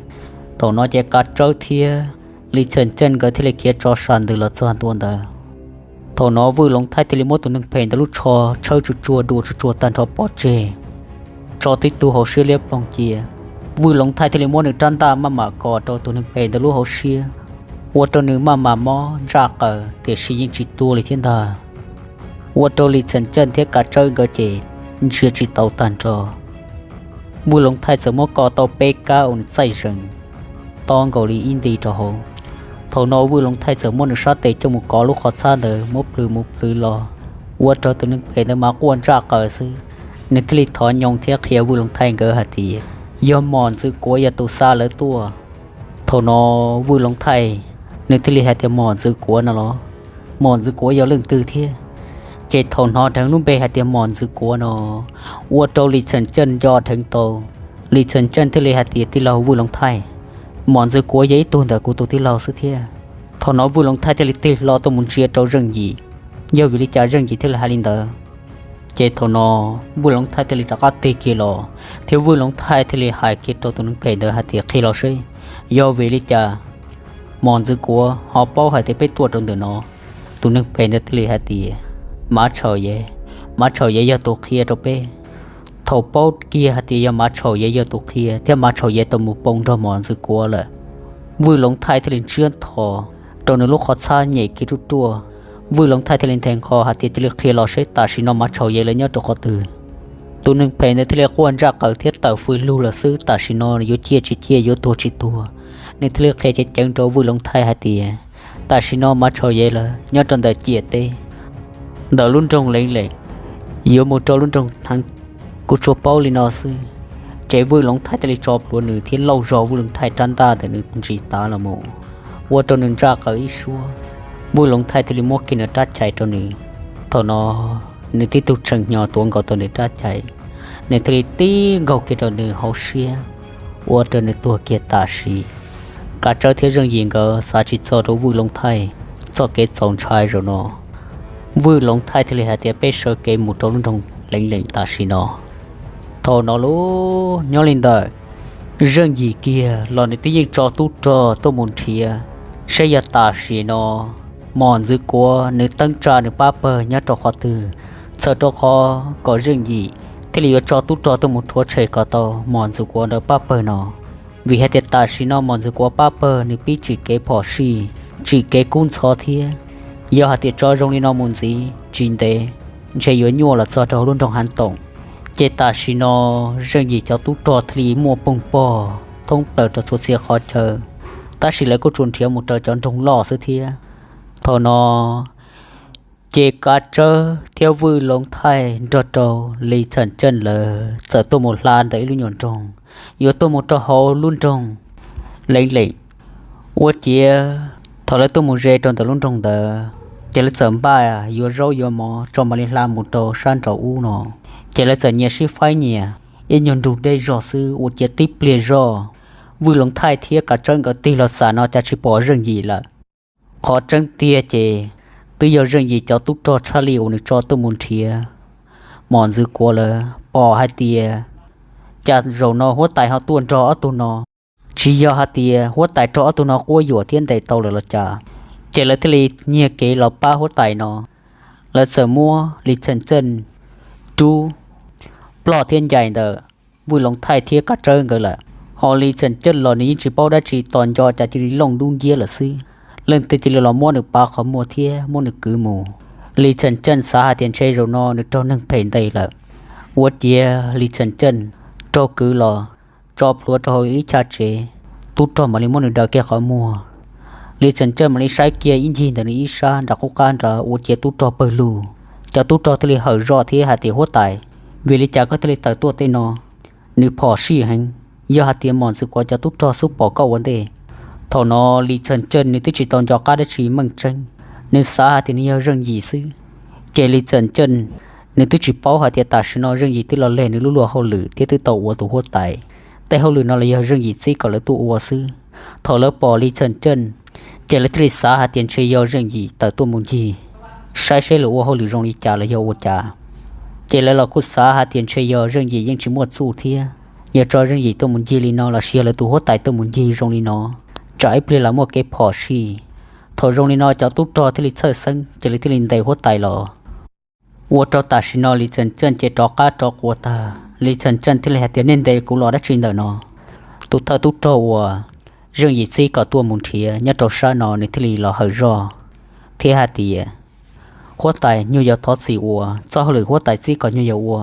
Thaum no ces Kav Tsawb thiab Li Txhiaj Ncaj nkawd thiaj li khiav tso sas ntws los txog ntua ntawd. Thaum no Vwj Loov Thaij thiaj li muab tus neeg phem ntawd lub tsho tshawb tsuag tsuag dua tsuag tsuag tag nrho pov tseg, tso tib tug hauv siab liab ploog cia. Vwj Loov Thaij thiaj li muab nws rab ntaj maj mam kos rau tus neeg phem ntawd lub hauv siab, ua rau nws maj mam mob ntsaj qaws tiam sis yeej tsis tua li thiab ntag. Ua rau Li Txhiaj Ncaj thiab Kav Tsawb nkawd ces ntsia tsis tau tag nrho. Vwj Loov Thaij txawm muab kos tau peb kab ua nws txaij zees, tob nkaus li ib nti rau hauv. Thaum no Vwj Loov Thaij txawm muab nws sab tes coj mus kov lub qhov txhab ntawd muab plhws mus plhws los, ua rau tus neeg phem ntawd mas quaj ntsaj qaws xwb. Nws thiaj li thov nyoos thiab qhia Vwj Loov Thaij nkawd hais tias, Yog Mos Ntxwv Kuav yog tus xa lawv tuaj. Thaum no Vwj Loov Thaij nws thiaj li hais tias, Mos Ntxwv Kuav no los? Mos Ntxwv Kuav yog leej twg thiab? Ces thaum hnov dheev lub npe hais tias Mos Ntxwv Kuav no, ua rau Li Txhiaj Ncaj nco dheev tau. Li Txhiaj Ncaj thiaj li hais tias, Tij laug Vwj Loov Thaij, Mos Ntxwv Kuav yog ib tug ntawm kuv tus tij laug xwb thiab. Thaum no Vwj Loov Thaij thiaj li tig hlo tuaj mus ntsia rau Zeej Yim, yog vim li cas Zeej Yim thiaj li hais li ntawd. Ces thaum no Vwj Loov Thaij thiaj li rov qab tig kiag los, thiab Vwj Loov Thaij thiaj li hais kiag rau tus neeg phem ntawd hais tias, Qhia los seb, yog vim li cas Mos Ntxwv Kuav ho paub hais tias peb tuaj rau ntawm no? Tus neeg phem ntawd thiaj li hais tias, Mav Tshau Yev, Mav Tshau Yev yog tus qhia rau peb. Thaum paub kiag hais tias yog Mav Tshau Yev yog tus qhia thiab Mav Tshau Yev tau mus poo nrog Mos Ntxwv Kuav lawm, Vwj Loov Thaij thiaj li ntsiab nthos rau nws lub qhov txhab nyem kiag ruaj ruaj. Vwj Loov Thaij thiaj li nthe nqho hais tias, Cia li qhia los seb tam sim no Mav Tshau Yev lawv nyob rau qhov twg. Tus neeg phem ntawd thiaj li quaj ntsaj qaws thiab tawm fws lug lawm xwb, tam sim no yuav ciaj tsis ciaj yuav tuag tsis tuag. Nws thiaj li qhia ceev ceev rau Vwj Loov Thaij hais tias, Tam sim no Mav Tshau Yev lawv nyob rau ntawm ciam teb, ntawm lub nroog Leev Leem, yuav mus rau lub nroog Hneev. Kuv tsuas paub li no xwb. Ces Vwj Loov Thaij thiaj li tso plhuav nws thiab lauj zog Vwj Loov Thaij rab ntaj ntawm nws ntsis tav los mus, ua rau nws ntsaj qaws ib suab. Vwj Loov Thaij thiaj li muab kiag nws rab chais rau nws. Thaum no nws tib tug tshee hnyo tuav nkaus tau nws rab chais, nws thiaj li tib nkaug kiag rau nws hauv siab, ua rau nws tuag kiag tam sim. Kav Tsawb thiab Zeej Yim nkawd xav tsis txog rau Vwj Loov Thaij txoj kev txaus ntshai zaum no. Vwj Loov Thaij thiaj li hais tias, Peb sawv kev mus rau lub nroog Leev Leem tam sim no. Thaum no lub nyob li ntawm Zeej Yim kiag los nws twb yeej tso tub rog tuaj mus nrhiav saib yog tam sim no Mos Ntxwv Kuav nws teeb tsa nws pab pawg nyob rau qhov twg, txhawm rau qhov kom Zeej Yim thiaj li yuav tso tub rog tuaj mus rhuav tshem kom tau Mos Ntxwv Kuav ntawd pab pawg no. Vim hais tias tam sim no Mos Ntxwv Kuav pab pawg nws pib tsim kev phom sij, tsim kev kub ntxhov thiab Yog hais tias tso zoo li no mus ntxiv tsis ntev ntshe yuav nyuaj los txog rau hauv lub nroog Hav Toom. Ces tam sim no Zeej Yim cov tub rog thiaj li muaj poog pog thoob plaws rau txhua txhia qhov chaw, tab sis lawv kuj tsuas nrhiav mus raws cov nroog loj xwb thiab. Thaum no ces Kav Tsawb thiab Vwj Loov Thaij nrog rau Lis Txham Ceej lawv txawm tuaj mus hla ntawm ib lub nyuam nroog, yuav tuaj mus rau hauv lub nroog Leev Leem. Ua ciav thaum lawv tuaj mus ze rau ntawm lub nroog ntawd, ces lawv txawm npaj yuav zaub yuav mov tso mam li hla mus rau sab nraum ub no. Ces lawv txawm nyias sib faib nyias ib nyuag nrug dej zog xwb, ua ciav tib pliag zog Vwj Loov Thaij thiab Kav Tsawb nkawd tig los xam no cas tsis pom Zeej Yim lawm. Qhov tseeb tiag ces twb yog Zeej Yim cov tub rog tshaj lij uas nws tso tuaj mus nrhiav Mos Ntxwv Kuav lawm, pom hais tias cas zaum no huab tais ho tuaj nrog ob tug no. Tsis yog hais tias huab tais raug ob tug no quab yuam thiab ntes tau lawm los cas. Ces lawv thiaj li nyiag kev los pab huab tais no. Lawv txawm muab Lis Txham Ceej rub ploj thiab ncaim ntawm Vwj Loov Thaij thiab Kav Tsawb nkawd lawm. Ho Lis Txham Ceej los nws yeej tsis paub dab tsi, tos nco cas cia li looj dub nciab lawm xwb. Leej twg cia li los muab nws pav qhov muag thiab muab nws kwv mus. Lis Txham Ceej xav hais tias ntshe zaum no nws raug neeg phem ntes lawm. Ua ciav Lis Txham Ceej raug kwv los tso plhuav rau hauv ib chav tsev, tub rog mam li muab nws daws kiag qhov muag. Lis Txham Ceej mam li saib kiag ib ncig ntawm nws ib sab nram qub qab nrad, ua ciav tub rog pawg lug. Cov tub rog thiaj li hawm zog thiab hais tias huab tais, vim li cas koj thiaj li tawm tuaj tej no? Nws phom sij heev, yog hais tias Mos Ntxwv Kuav cov tub rog xub pom koj ua ntej. Thaum no Lis Txham Ceej nws twb tsis tau nco qab dab tsi meej tseeb, nws xav hais tias nws yog Zeej Yim xwb. Ces Lis Txham Ceej nws twb tsis paub hais tias tam sim no Zeej Yim twb los leg nws lub luag hauj lwm thiab twb tau ua tus huab tais. Tej hauj lwm no los yog Zeej Yim txib kom lawv tuaj ua xwb. Thaum lawv pom Lis Txham Ceej, ces lawv thiaj li xav hais tias ntshe yog Zeej Yim tawm tuaj mus ncig, saib seb lawv ua hauj lwm zoo li cas los yog ua cas. Ces lawv los kuj xav hais tias ntshe yog Zeej Yim yeej tsis muaj txuj thiab, yog tso Zeej Yim tuaj mus ncig li no los sis yog lawv tus huab tais tuaj mus ncig zoo li no, tsam ib pliag los muaj kev phom sij. Thaum zoo li no cov tub rog thiaj li txhawj xeeb, ces lawv thiaj li ntes huab tais los. Ua rau tam sim no Lis Txham Ceej ces rov qab rov quav tag, Lis Txham Ceej thiaj li hais tias nej ntes kuv los dab tsi ntawm no? Tus thawj tub rog uas Zeej Yim txib kom tuaj mus nrhiav nyob rau sab no nws thiaj li los hawm zog thiab hais tias huab tais, nyuag yog thov txim uas txoj hauj lwm huab tais txib kom nyuag yog ua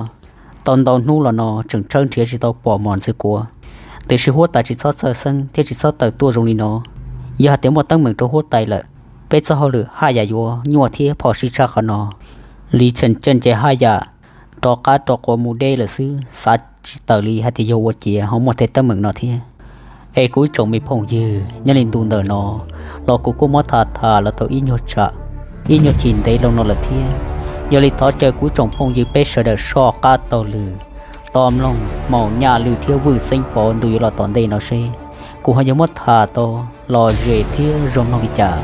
tau ntau hnub los no tseem tshawb nrhiav tsis tau pom Mos Ntxwv Kuav. Tiam sis huab tais tsis txhob txhawj xeeb thiab tsis txhob tawm tuaj zoo li no. Yog hais tias muaj teeb meem rau huab tais lawm, peb txoj hauj lwm haj yam yuav nyuaj thiab phom sij tshaj qhov no. Lis Txham Ceej ces haj yam rov qab rov quav mus deb lawm xwb, xav tsis tawm li hais tias yog ua ciav ho muaj tej teeb meem no thiab. Es kuv ib tsoom me phooj ywg, nyob li ntu ntawm no los kuv kuj muab tham tham los tau ib nyuag tsam, ib nyuag chim ntev loo no lawm thiab. Yog li thov caw kuv ib tsoom phooj ywg peb sawv daws soj qab taug lw, tos mloog Maum Nyaj Lwm thiab Vwj Xeeb Pov ntu yuav los tom ntej no seb kuv ho yuav muab tham tau lom zem thiab zoo mloog li cas.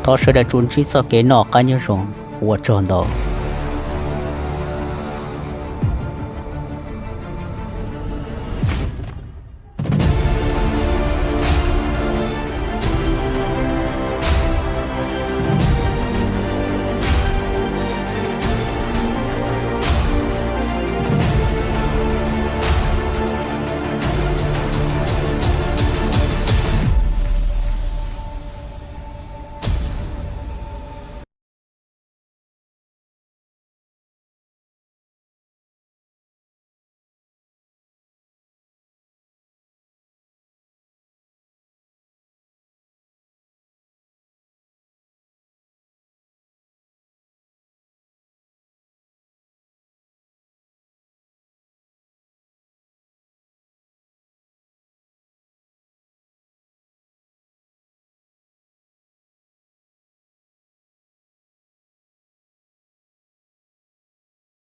Thov sawv daws tsuas ntsib txoj kev noj qab nyob zoo, ua tsaug ntau.